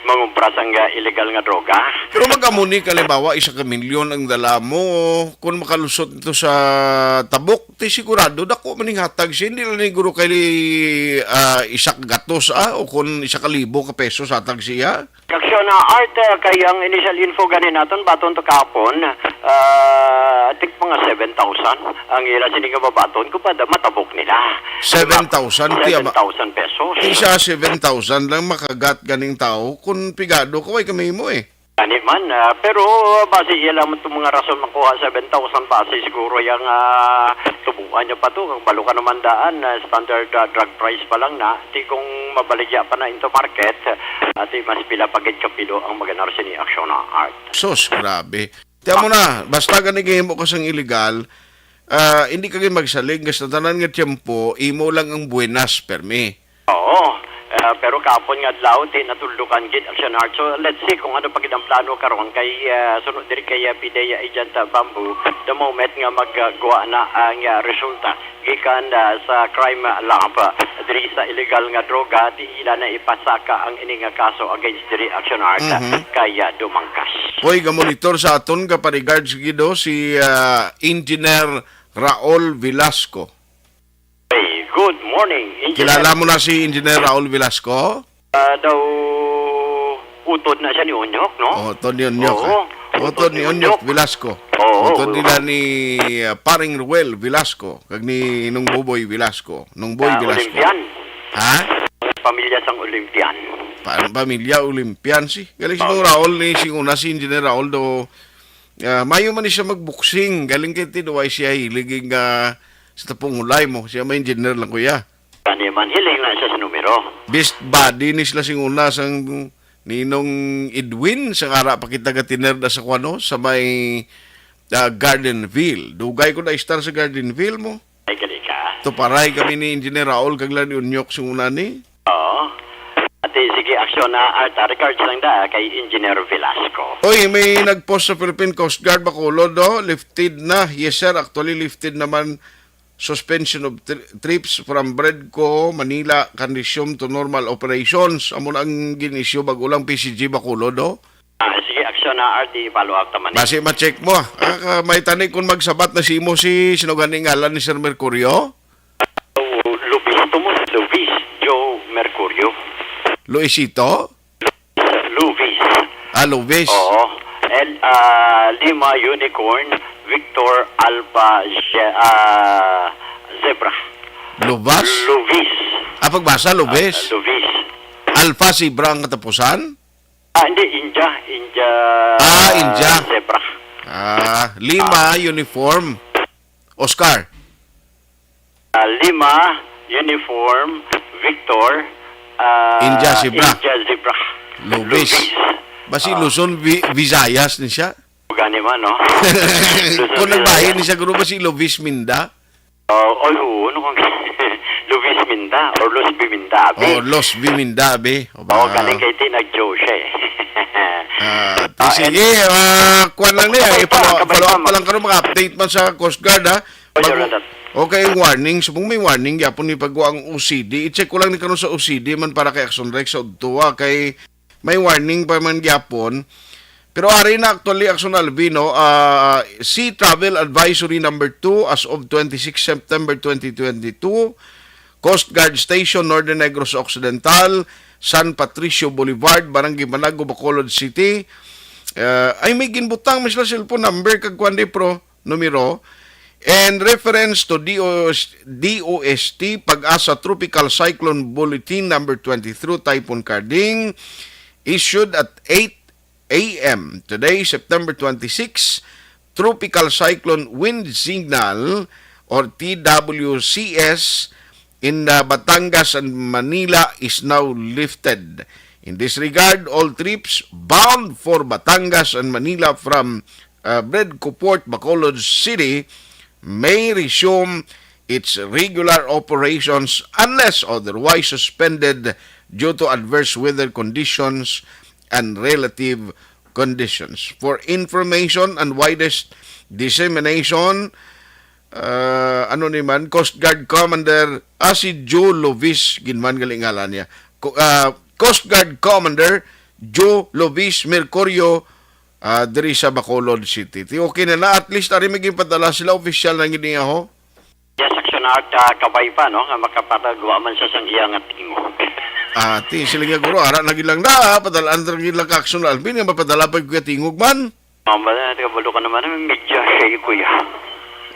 mangumpra sang ah, illegal nga droga. Pero mag-amo ni, kalimbawa, isa ka milyon ang dala mo, kung makalusot ito sa tabok, ti sigurado, dako man ning hatag siya. Hindi lang ni guro kay ah, isa ka gatos, ah, o kung isa ka libo ka pesos hatag siya. Aksyon na Art, ah, kay ang initial info gani naton baton to kahapon, ah, I think mga seven thousand ang ila sini nga babaton kung pada matabok nila. Seven thousand, ti, ama. Seven thousand pesos. Isa seven thousand lang makagat ganing tao kung pigado ka, way kami mo eh. Gani man, ah, pero base iya lamang itong mga rason makuha seven thousand base siguro yang ah, tubuan niya pa to. Ang balo ka naman daan, ah, standard ah, drug price pa lang na. Ti kung mabaligya pa na into market, ah, ti mas pila pa gid ka pilo ang maganar sini Aksyon na Art. Sus, grabe. Tiyan mo na, basta gani gihimo ka sang illegal, ah, hindi ka gid magsalig, nga sa tanan nga tiyempo, imo lang ang buenas, permi. Oo. Ah, pero kahapon nga adlaw, ti natuldukan gid Aksyon Art. So, let's see kung ano pa gid ang plano karon kay ah, sunod diri kay ah, PDEA Agent ah, Bamboo, the moment nga magguwa na ang ah, resulta gikan ah, sa crime lab ah, diri sa illegal nga droga, ti ila na ipasaka ang ini nga kaso against diri Aksyon Art ah, Mhm. kay ah, Dumangkas. Hoy, gamonitor sa aton ka pa regards gid, oh, si ah, Engineer Raul Velasco. Hey, good morning, Engineer. Kilala mo na si Engineer Raul Velasco? Ah, daw utod na siya ni Onyok, no? Oh, utod ni Onyok, Oo. ah. Utod Utod ni ni Onyok Onyok. Velasco. Oo. Utod nila ni ah, Paring Ruel Velasco, kag ni Nung Buboy Velasco. Nung Boy Ah, Velasco. Olympian. Ha? Pamilya sang Olympian. Pa-, pamilya Olympian si. Galing si Oo. Nung Raul ni sing una si Engineer Raul do, ah, mayo man ni siya magboxing. Galing kay ti duway siya hilig nga sa tapong ulay mo. Siya may engineer lang, kuya. Gani man, hiling na siya sa numero. Best buddy ni sila sing una sang Ninong Edwin, sang ara pa kita gatiner na sa kuano, sa may ah, Gardenville. Dugay ko na istar sa Gardenville mo. Ay, gali ka. Tuparay kami ni Engineer Raul kag Larry Unyok sing una ni. Oo. Ati, sige, Aksyon na Art, ah, regards lang da kay Engineer Velasco. Oy, may nag-post sa Philippine Coast Guard, Bacolod, do. Lifted na. Yes, sir. Actually, lifted naman suspension of tri-, trips from Bredco, Manila, can resume to normal operations. Amo na ang gin-issue bag-o lang P C G Bacolod, do. Ah, sige, Aksyon na Art, i-follow up naman. Basi ma-check mo. Ah, ka-, may tani kung magsabat na si imo si, sino gani ngalan ni Sir Mercurio? Oh, Luis to mo, Luis, Joe Mercurio. Luisito? Luis. Ah, Luis. Oo. And, ah, Lima Unicorn, Victor Alpha Ze-, ah, Zebra. Luvas? Luis. Ah, pagbasa, Luis? Ah, Luis. Alpha Zebra ang katapusan? Ah, hindi, India. India Ah, India. Zebra. Ah, Lima Ah. Uniform. Oscar. Ah, Lima Uniform Victor ah, India Zebra. India Zebra. Lubis. Lubis. Basi Ah. Luzon, Vi-, Visayas ni siya? Gani man, no? Luzon, Kung nagbahin Visayas. Ni siya, guro ba si Luis Minda? Oh, oy, oo, no, kung Luis Minda or Luz Biminda, abi. Oh, Luz Biminda, abi. O ba? Oh, galing kay Tina Joe siya, eh. Ah, Ah, sige, and ah, kuwan lang niya, kabay pa, i-follow, kabay follow up pa, pa lang karon, mga update man sa Coast Guard, ha? Oh, Bago, sure, sir. Okay, warning. Subong may warning gyapon ni pagwa ang O C D. I-check ko lang ni karon sa O C D man para kay Action Rex sa udto, ah, kay may warning pa man gyapon. Pero ari na actually, Action Alvin, no? Ah, Sea Travel Advisory number two as of twenty-six September twenty twenty-two. Coast Guard Station, Northern Negros Occidental, San Patricio Boulevard, Barangay Manago, Bacolod City. Ah, ay, may ginbutang man sila cellphone number kag kuwan di, pro, numero. In reference to D O S, D O S T, Pag-asa Tropical Cyclone Bulletin number twenty-three, Typhoon Karding, issued at eight a m today, September twenty-six, Tropical Cyclone Wind Signal or T W C S in, uh, Batangas and Manila is now lifted. In this regard, all trips bound for Batangas and Manila from, uh, Bredco Port, Bacolod City, may resume its regular operations unless otherwise suspended due to adverse weather conditions and relative conditions. For information and widest dissemination, uh, ano ni man, Coast Guard Commander, ah, si Joe Lovis, ginman gali ngalan niya. Co-, ah, Coast Guard Commander Joe Lovis Mercurio, ah, diri sa Bacolod City. Ti, okay na na, at least ari may ginpadala sila, official na gid niya, ho. Yes, Action Art, ah, kabay pa, no? Nga makapatagwa man siya sang iya nga tingog. Ah, ti, sila nga guro, ara na gid lang na, ah, padalaan ra gid lang ka Action Alvin, nga mapadala pa yung tingog man. Mama na, kabalo ka naman, may media kayo, kuya.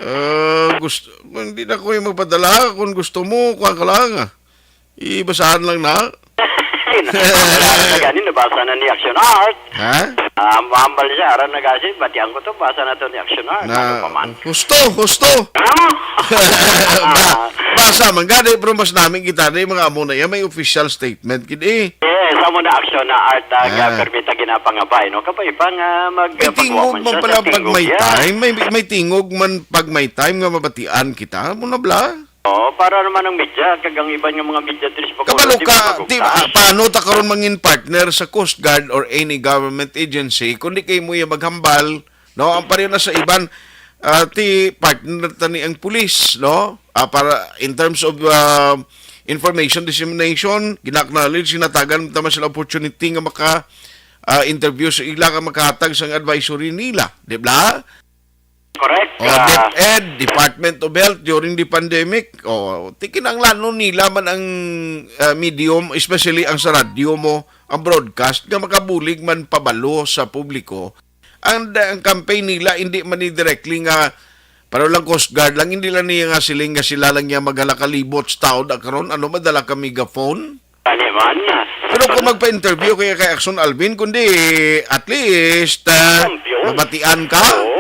Ah, gusto, hindi na ko yung magpadala, kung gusto mo, kuha ka lang, ah. Ibasahan lang na. Ay, na-, na-, gani, nabasa na ni Action Art. Ha? Ah, mahambal siya, aram na kasi, batian ko to, basa na to ni Action Art. Na, Ano pa man? Husto, husto. Ano? Ba-, basa man gani, pero mas namin kita na yung mga amo na yan, may official statement, gid eh. Yes, amo na Action na Art, ah, Ah. permit na ginapangabay, no? Kapay pa nga mag-, May tingog pagwa man man siya pala sa pag tingog may yan. time, may, may tingog man pag may time nga mabatian kita, mo na bla? Oo, para naman ang media, kag ang iban nga mga media diri sa Bacolod, Kabalo di ka, ba di, magugtas? Ah, paano ta karon mangin partner sa Coast Guard or any government agency, kundi kay mo yung maghambal, no? Ang pareho na sa iban, ah, ti partner ta ni ang pulis, no? Ah, para in terms of, ah, information dissemination, gina-acknowledge, ginatagan ta man sila opportunity nga maka, ah, interview sa ila nga makahatag sa advisory nila, di ba? Correct. O, ah, DepEd, Department of Health during the pandemic. O, ti kinahanglanon nila man ang, ah, medium, especially ang sa radyo mo, ang broadcast, nga makabulig man pabalo sa publiko. Ang, ang campaign nila, hindi man ni directly nga, para lang Coast Guard lang, hindi lang niya nga siling nga sila lang niya maghala ka libot sa tao da karon, ano, madala ka megaphone? Ani man. Pero kung magpa-interview kaya kay Action Alvin, kundi at least, ah, Champion. mabatian ka. Oo.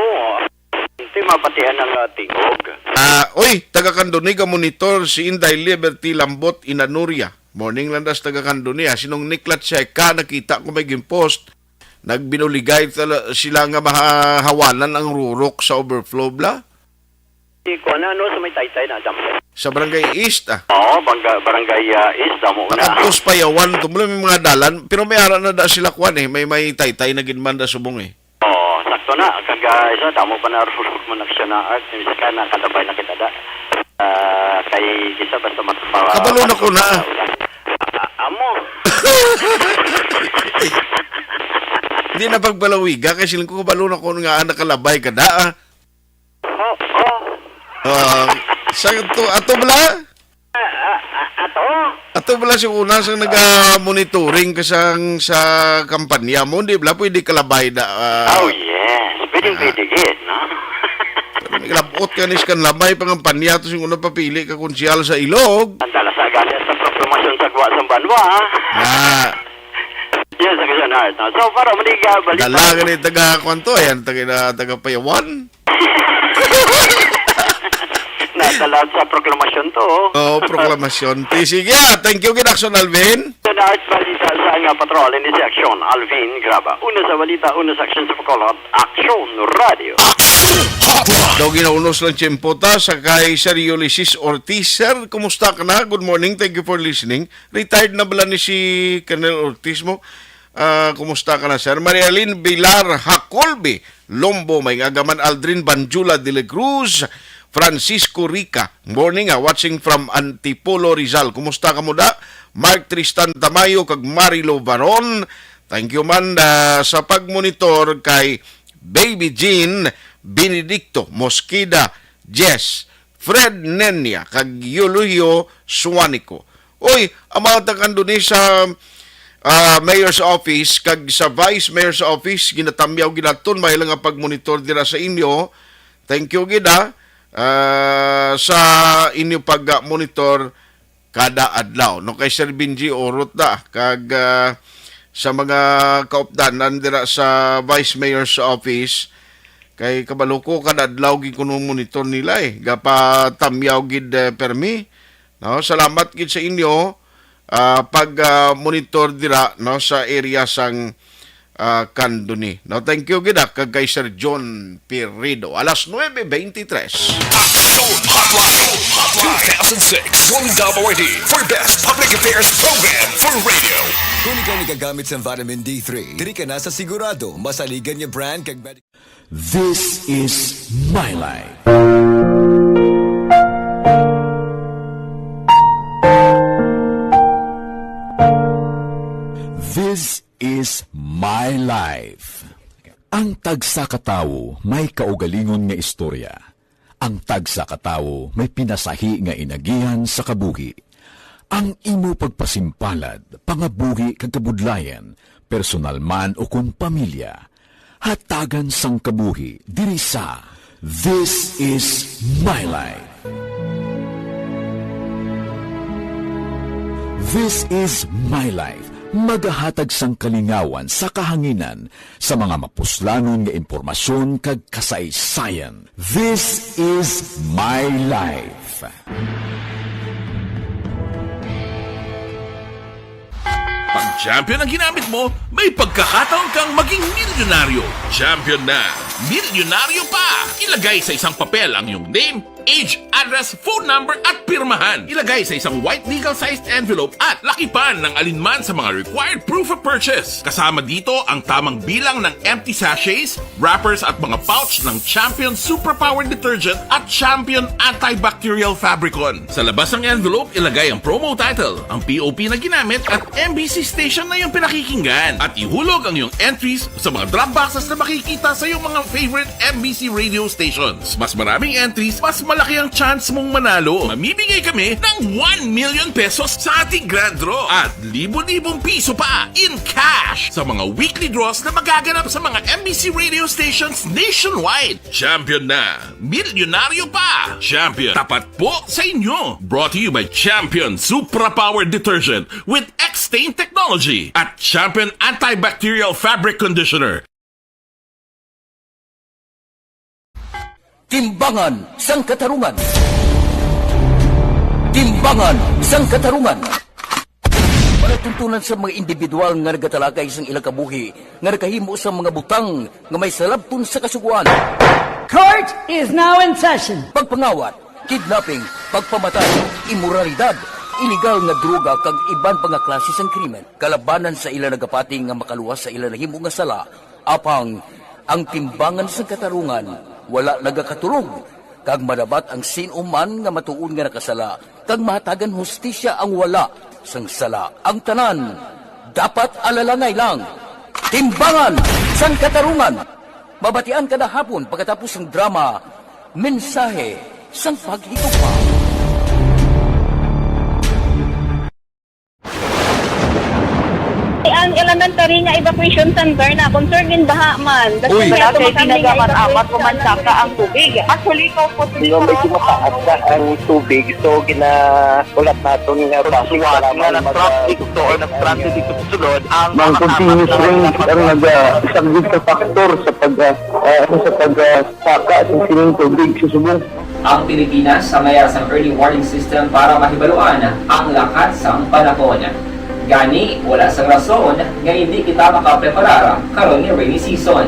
Hindi mabatian ang, ah, tingog. Ah, oy, taga Kandunig ang monitor, si Inday Liberty Lambot Inanuria. Morning lang das taga Kandunig, ah. Sinong Niklat Cheka, nakita ko may ginpost. Nagbinuligay tala-, sila nga mahahawanan ang rurok sa overflow, bla? Di ko na, ano, sa may taytay na, damo. Sa Barangay East, ah. Oo, bangga-, Barangay, ah, East, damo na. Nakapos Payawan, tumulo may mga dalan, pero may ara na da sila kwan eh, may, may taytay na ginmanda subong eh. Oo, sakto na. Kag, ah, isa, damo pa na rurok mo na siya na art, yung isa ka, nakalabay na kita da. Ah, kay isa, basta mat-, pa-, Kabalo na ko na. Ah, amo. Hindi na pagpalawiga, kay siling ko, kabalo na ko nga, ah, nakalabay ka da, ah. Oo. Ah, sa ato, ato bala? Ah, ah, ah, ato? Ato bala si una sang naga-monitoring ka sang sa kampanya mo, di bala pwede kalabay na, ah, Oh, yes. Pwedeng ah. pwede gid, no? Pero may labot ka ni sa kanlabay pangampanya to sing una papili ka konsyal sa Ilog. Ang dala sa gani sa proklamasyon sa guwa sa banwa, ha? Ah. Yes, sa Quezon Heart, no? So, para mali ka, balita. Dala gani taga, kwan to, ayan, taga, taga Payawan. Nadala sa proklamasyon to. Oo, proklamasyon. Ti, sige, ah, thank you, Gid Action Alvin. Sa Art Balita sa nga patrol, hindi si Action Alvin Graba. Una sa balita, una sa action sa Bacolod, Action Radio. Daw ginaunos lang tiyempo ta sa kay Sir Ulysses Ortiz. Sir, kumusta ka na? Good morning, thank you for listening. Retired na bala ni si Colonel Ortiz mo? Ah, kumusta ka na, sir? Marialyn Bilar Hacolbe, Lombo, may nga gaman Aldrin Banjula de la Cruz, Francisco Rica. Morning, ah, watching from Antipolo, Rizal. Kumusta kamo da? Mark Tristan Tamayo kag Marilo Baron. Thank you man, ah, sa pagmonitor kay Baby Jean Benedicto Mosqueda, Jess, Fred Nenia, kag Eulogio Suanico. Oy, ang mga taga-Candoni sa, ah, Mayor's Office kag sa Vice Mayor's Office, ginatamyaw gid naton, may lang nga pagmonitor dira sa inyo. Thank you gid, ah, ah, sa inyo pag-monitor kada adlaw. No, kay Sir Benji Urot da, kag, ah, sa mga kaupdanan dira sa Vice Mayor's Office, kay kabalo ko, kada adlaw gid kuno monitor nila, eh. Gapatamyaw gid, eh, permi. No, salamat gid sa inyo, ah, pag, ah, monitor dira, no, sa area sang, ah, Candoni. No, thank you gid, ah, kag kay Sir John Pirido. Alas nuebe veintitrés. Aksyon Hotline, Hotline two thousand six, one W I D for best public affairs program for radio. Kung ikaw nagagamit sa vitamin D three, diri ka na sa sigurado, masaligan nga brand kag med- This is my life. This is my life. Ang tagsa ka tawo may kaugalingon nga istorya. Ang tagsa ka tawo may pinasahi nga inagihan sa kabuhi. Ang imo pagpasimpalad, pangabuhi kag kabudlayan, personal man o kon pamilya, hatagan sang kabuhi diri sa This Is My Life. This Is My Life, magahatag sang kalingawan sa kahanginan sa mga mapuslanon nga impormasyon kag kasaysayan. This is my life. Pag champion ang ginamit mo, may pagkakataon kang maging milyonaryo. Champion na, milyonaryo pa! Ilagay sa isang papel ang iyong name, age, address, phone number, at pirmahan. Ilagay sa isang white legal-sized envelope at lakipan ng alinman sa mga required proof of purchase. Kasama dito ang tamang bilang ng empty sachets, wrappers, at mga pouch ng Champion Superpower Detergent at Champion Antibacterial Fabricon. Sa labas ng envelope, ilagay ang promo title, ang P O P na ginamit, at M B C station na iyong pinakikinggan. At ihulog ang iyong entries sa mga drop boxes na makikita sa iyong mga favorite M B C radio stations. Mas maraming entries, mas malaki ang chance mong manalo. Mamimigay kami ng one million pesos sa ating grand draw at libo-libong piso pa in cash sa mga weekly draws na magaganap sa mga M B C radio stations nationwide. Champion na! Milyonaryo pa! Champion, tapat po sa inyo! Brought to you by Champion Supra Power Detergent with X-Stain Technology at Champion Antibacterial Fabric Conditioner. Timbangan sang Katarungan. Timbangan sang Katarungan. Palatuntunan sa mga individual nga nagatalakay sang ilang kabuhi nga nakahimo sa mga butang nga may salabton sa Kasugoan. Court is now in session. Pagpangawat, kidnapping, pagpamatay, imoralidad, iligal nga droga kag iban pa nga klase sang krimen kalabanan sa ila nagapati nga makaluwas sa ila nahimo nga sala, apang ang timbangan sang katarungan wala nagakatulog, kag madabat ang sin-o man nga matuod nga nakasala, kag mahatagan hustisya ang wala sang sala. Ang tanan dapat alalangay lang. Timbangan sang Katarungan. Mabatian kada hapon pagkatapos sang drama, Mensahe sang Paghigugma. Ang elementary nga evacuation center na concern gid baha man. Uy. Kasi may Barangay tumasambi nga Tinaga, man, evacuation apat ko man center. Saka ang tubig. Actually, ikaw po, Di ba, medyo mataas na ang tubig, so ginaulat naton nga bakit Suwat kailangan nga mag-, na-traffic to or na-stranded dito sa sulod ang Mang mga continuous tapat na rain ang nag-, ah, isa gid ka factor sa pag, ah, ah, sa pag, ah, saka sa sining tubig sa subong. Ang Pilipinas sa mayar sang early warning system para mahibaluan ang lakat sang panahon. Gani, wala sang rason nga hindi kita makapreparar karon nga rainy season.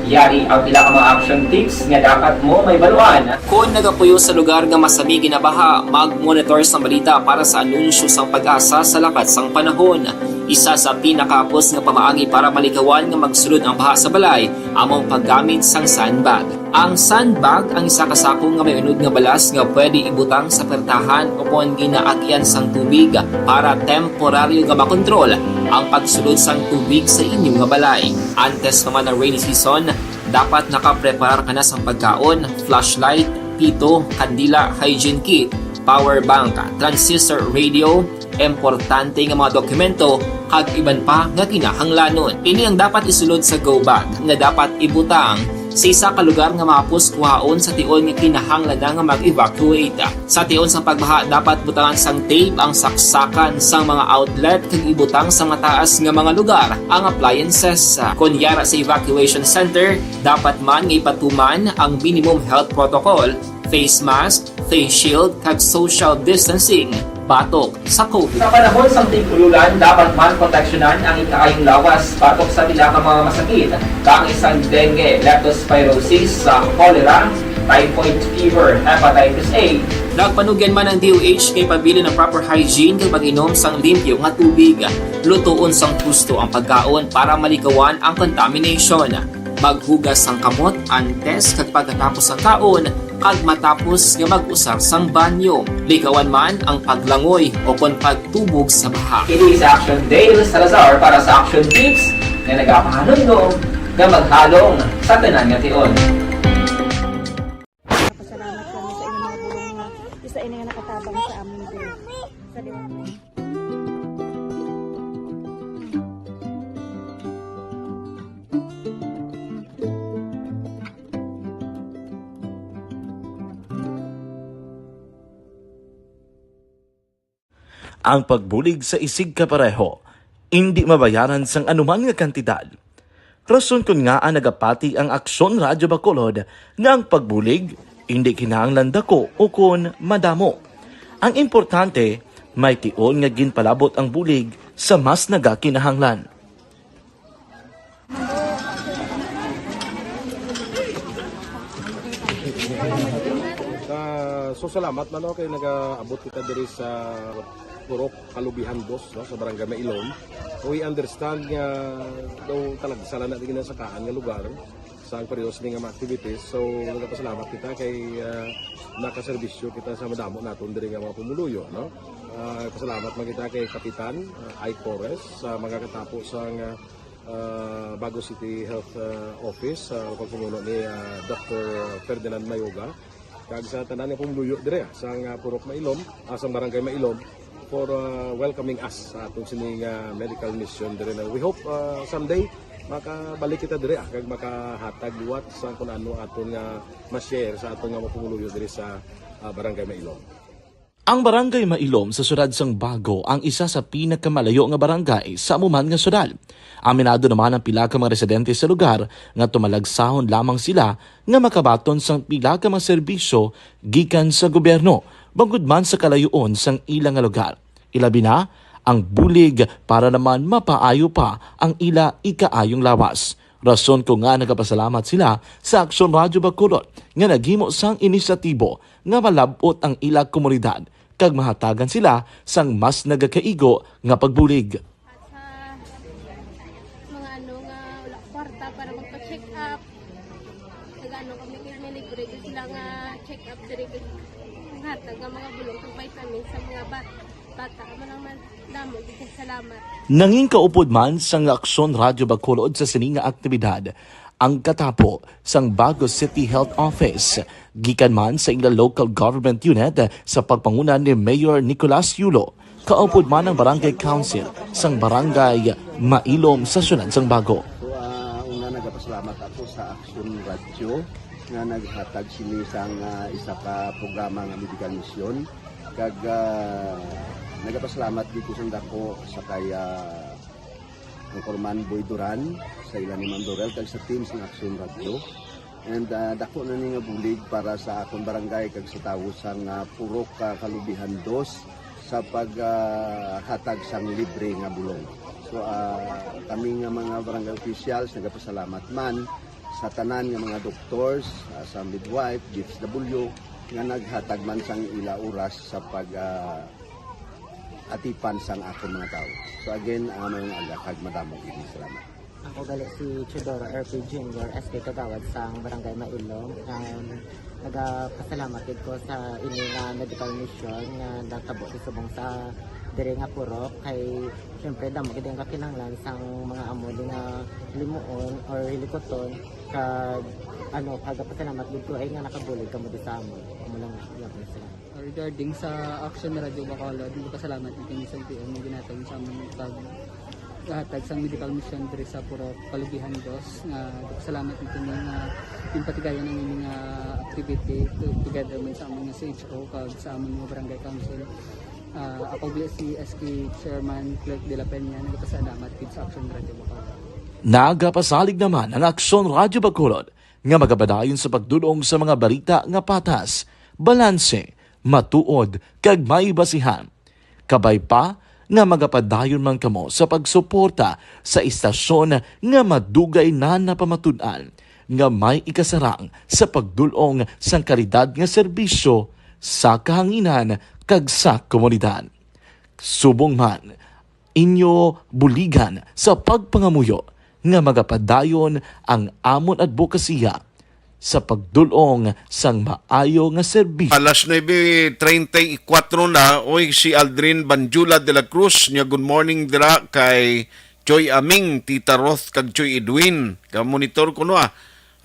Yari ang pila ka mga action tips nga dapat mo mahibaluan. Kon nagapuyo sa lugar nga masami ginabaha, mag-monitor sang balita para sa anunsyo sang PAGASA sa lakat sang panahon. Isa sa pinakahapos nga pamaagi para malikawan nga magsulod ang baha sa balay amo ang paggamit sang sandbag. Ang sandbag ang isa ka sako nga may unod nga balas nga pwede ibutang sa pertahan ukon ginaagian sang tubig para temporaryo nga makontrol ang pagsulod sang tubig sa inyo nga balay. Antes pa man ang rainy season, dapat nakapreparar ka na sang pagkaon, flashlight, pito, kandila, hygiene kit, power bank, transistor radio, importante nga mga dokumento, kag iban pa nga kinahanglanon. Ini ang dapat isulod sa go bag nga dapat ibutang sa isa ka lugar nga mahapos kuhaon sa tion nga kinahanglan na nga mag-evacuate. Sa tion sang pagbaha, dapat butangan sang tape ang saksakan sang mga outlet kag ibutang sa mataas nga mga lugar ang appliances. Kon yara sa evacuation center, dapat man nga ipatuman ang minimum health protocol, face mask, face shield, kag social distancing batok sa COVID. Sa panahon sang tig-ululan, dapat man proteksyonan ang ikaayong lawas batok sa pila ka mga masakit, kaangay sang dengue, leptospirosis, sa cholera, typhoid fever, hepatitis A. Nagpanugyan man ang D O H kay pabilin ang proper hygiene kag pag-inom sang limpyo nga tubig. Lutoon sang husto ang pagkaon para malikawan ang contamination. Maghugas sang kamot antes kag pagkatapos sang kaon, kag matapos nga mag-usar sang banyo. Likawan man ang paglangoy o kon pagtubog sa baha. Ini si Action Dale Salazar para sa Action Tips nga nagapahanumdom nga maghalong sa tanan nga tion. Pasalamat kami sa inyong mga bulong nga isa ini nga nakatabang sa amin diri. Sa liwanag. Ang pagbulig sa isigkapareho indi mabayaran sang anuman nga kantidad. Rason kon ngaa nagapati ang Aksyon Radyo Bacolod nga ang pagbulig indi kinahanglan dako ukon madamo. Ang importante, may tion nga ginpalabot ang bulig sa mas nagakinahanglan. Ah, so salamat man, no, kay nagaabot kita diri sa Purok Kalubihan Dos, no, sa Barangay Mailom. We understand nga daw talagsa lang na di ginasakaan nga lugar sa ang periodo sini nga mga activities. So, nagapasalamat kita kay, ah, nakaserbisyo kita sa madamo naton diri nga mga pumuluyo, no? Ah, pasalamat man kita kay Kapitan, ah, Ike Torres sa mga katapo sang, ah, ah, Bago City Health, ah, Office, sa pagpamuno ni, ah, Doktor Ferdinand Mayoga, kag sa tanan nga pumuluyo dire, ah, sang, ah, Purok Mailom, ah, sang Barangay Mailom, for, ah, welcoming us sa aton sini nga medical mission dire na. We hope, ah, someday makabalik kita dire, ah, kag makahatag liwat sa kun ano aton nga ma-share sa aton nga mga pumuluyo dire sa, ah, Barangay Mailom. Ang Barangay Mailom sa siyudad sang Bago ang isa sa pinakamalayo nga barangay sa amo man nga siyudad. Aminado naman ang pila ka mga residente sa lugar nga tumalagsahon lamang sila nga makabaton sang pila ka mga serbisyo gikan sa gobyerno, bangod man sa kalayoon sang ila nga lugar. Ilabi na ang bulig para naman mapaayo pa ang ila ikaayong lawas. Rason ko nga nagapasalamat sila sa Aksyon Radyo Bacolod nga naghimo sang inisyatibo nga malab-ot ang ila komunidad kag mahatagan sila sang mas nagakaigo nga pagbulig. At sa mga ano nga wala kwarta para magpa-check up, nag-ano kami, kaya nilibre ko sila nga check up diri, kag hatag nga mga bulong kag vitamins sa mga bat-, bata. Amo lang man, damo gid kay salamat. Nangin kaupod man sang Aksyon Radyo Bacolod sa sini nga aktibidad ang katapo sang Bago City Health Office, gikan man sa ila local government unit sa pagpanguna ni Mayor Nicolas Yulo, kaupod man ang Barangay Council sang Barangay Mailom sa siyudad sang Bago. So, ah, una, nagapasalamat ako sa Action Radio nga naghatag sini sang, ah, isa ka programa nga medical mission. Kag, ah, nagapasalamat dito sa dako sa kay, ah, Anchorman Boy Duran, sa ila ni Ma'am Dorel, kag sa team sang Action Radio. And, ah, dako na ni nga bulig para sa akon barangay kag sa tawo sang, ah, Purok, ah, Kalubihan Dos sa pag, ah, hatag sang libre nga bulong. So, ah, kami nga mga barangay officials nagapasalamat man sa tanan nga mga doctors, ah, sa midwife, D S W, nga naghatag man sang ila oras sa pag, ah, atipan sang akon mga tawo. So again, ah, mayong aga kag madamo gid nga salamat. Ako gali si Teodoro R P Junior, S K Kagawad sang Barangay Mailong. Um, nagapasalamat gid ko sa ini nga medical mission nga natabo sa subong sa diri nga purok. Kay, syempre, damo gid ang kakinahanglan sang mga amo di nga limuon or hilikuton. Kag, ano, nagapasalamat gid ko ay nga nakabulig kamo di sa amo. Amo lang, yapon sila. Regarding sa Action Radio Bacolod, nagpasalamat gid kami sa L T O nga ginhatag sa amon pag hatag sang medical mission diri sa Purok Kalugihan Dos, nga nagpasalamat gid kami nga ginpatigayon ang ini nga activity to-, together man sa amon nga C H O kag sa amon nga barangay council. Ah, ako gali si S K Chairman Clerk de la Peña, nagpasalamat gid sa Action Radio Bacolod. Nagapasalig naman ang Aksyon Radyo Bacolod nga magapadayon sa pagdul-ong sa mga balita nga patas, balanse, matuod, kag may basihan. Kabay pa nga magapadayon man kamo sa pagsuporta sa istasyon nga madugay na napamatud-an nga may ikasarang sa pagdul-ong sang kalidad nga serbisyo sa kahanginan kag sa komunidad. Subong man, inyo buligan sa pagpangamuyo nga magapadayon ang amon adbokasiya sa pagdul-ong sang maayo nga serbisyo. Alas nuebe treinta y cuatro na, oy, si Aldrin Banjula de la Cruz niya, "Good morning dira kay Choy Aming, Tita Roth kag Choy Edwin." Ka-monitor ko no, ah.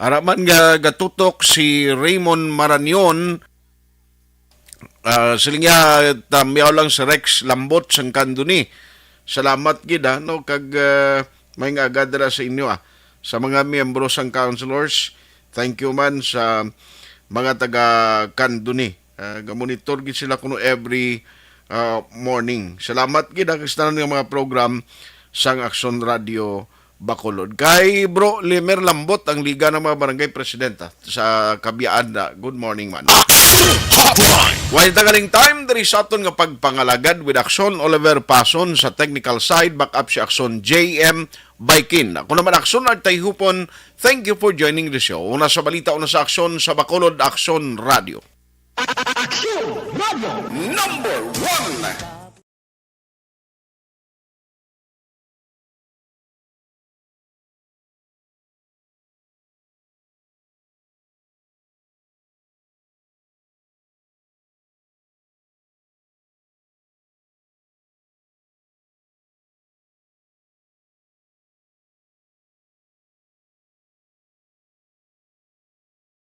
Ara man nga gatutok si Raymond Maranion, ah, siling niya, "Tamyaw lang si Rex Lambot sang Candoni." Salamat gid, ah, no, kag, ah, may nga aga dira sa inyo, ah. Sa mga miyembro sang councilors, thank you man sa mga taga Candoni. Ah, gamonitor gid sila kuno every, ah, morning. Salamat gid, ah, sa tanan nga mga program sang Aksyon Radio Bacolod. Kay Bro Limer Lambot, ang Liga ng mga Barangay Presidenta sa Kabiaan na. Good morning man. Action Hotline. While tagaling time, diri sa aton nga pagpangalagad with Action, Oliver Pason sa technical side, back up si Action J M Baikin. Ako naman Action Art Tayhupon, thank you for joining the show. Una sa balita, una sa aksyon sa Bacolod, Action Radio. Action Radio number one.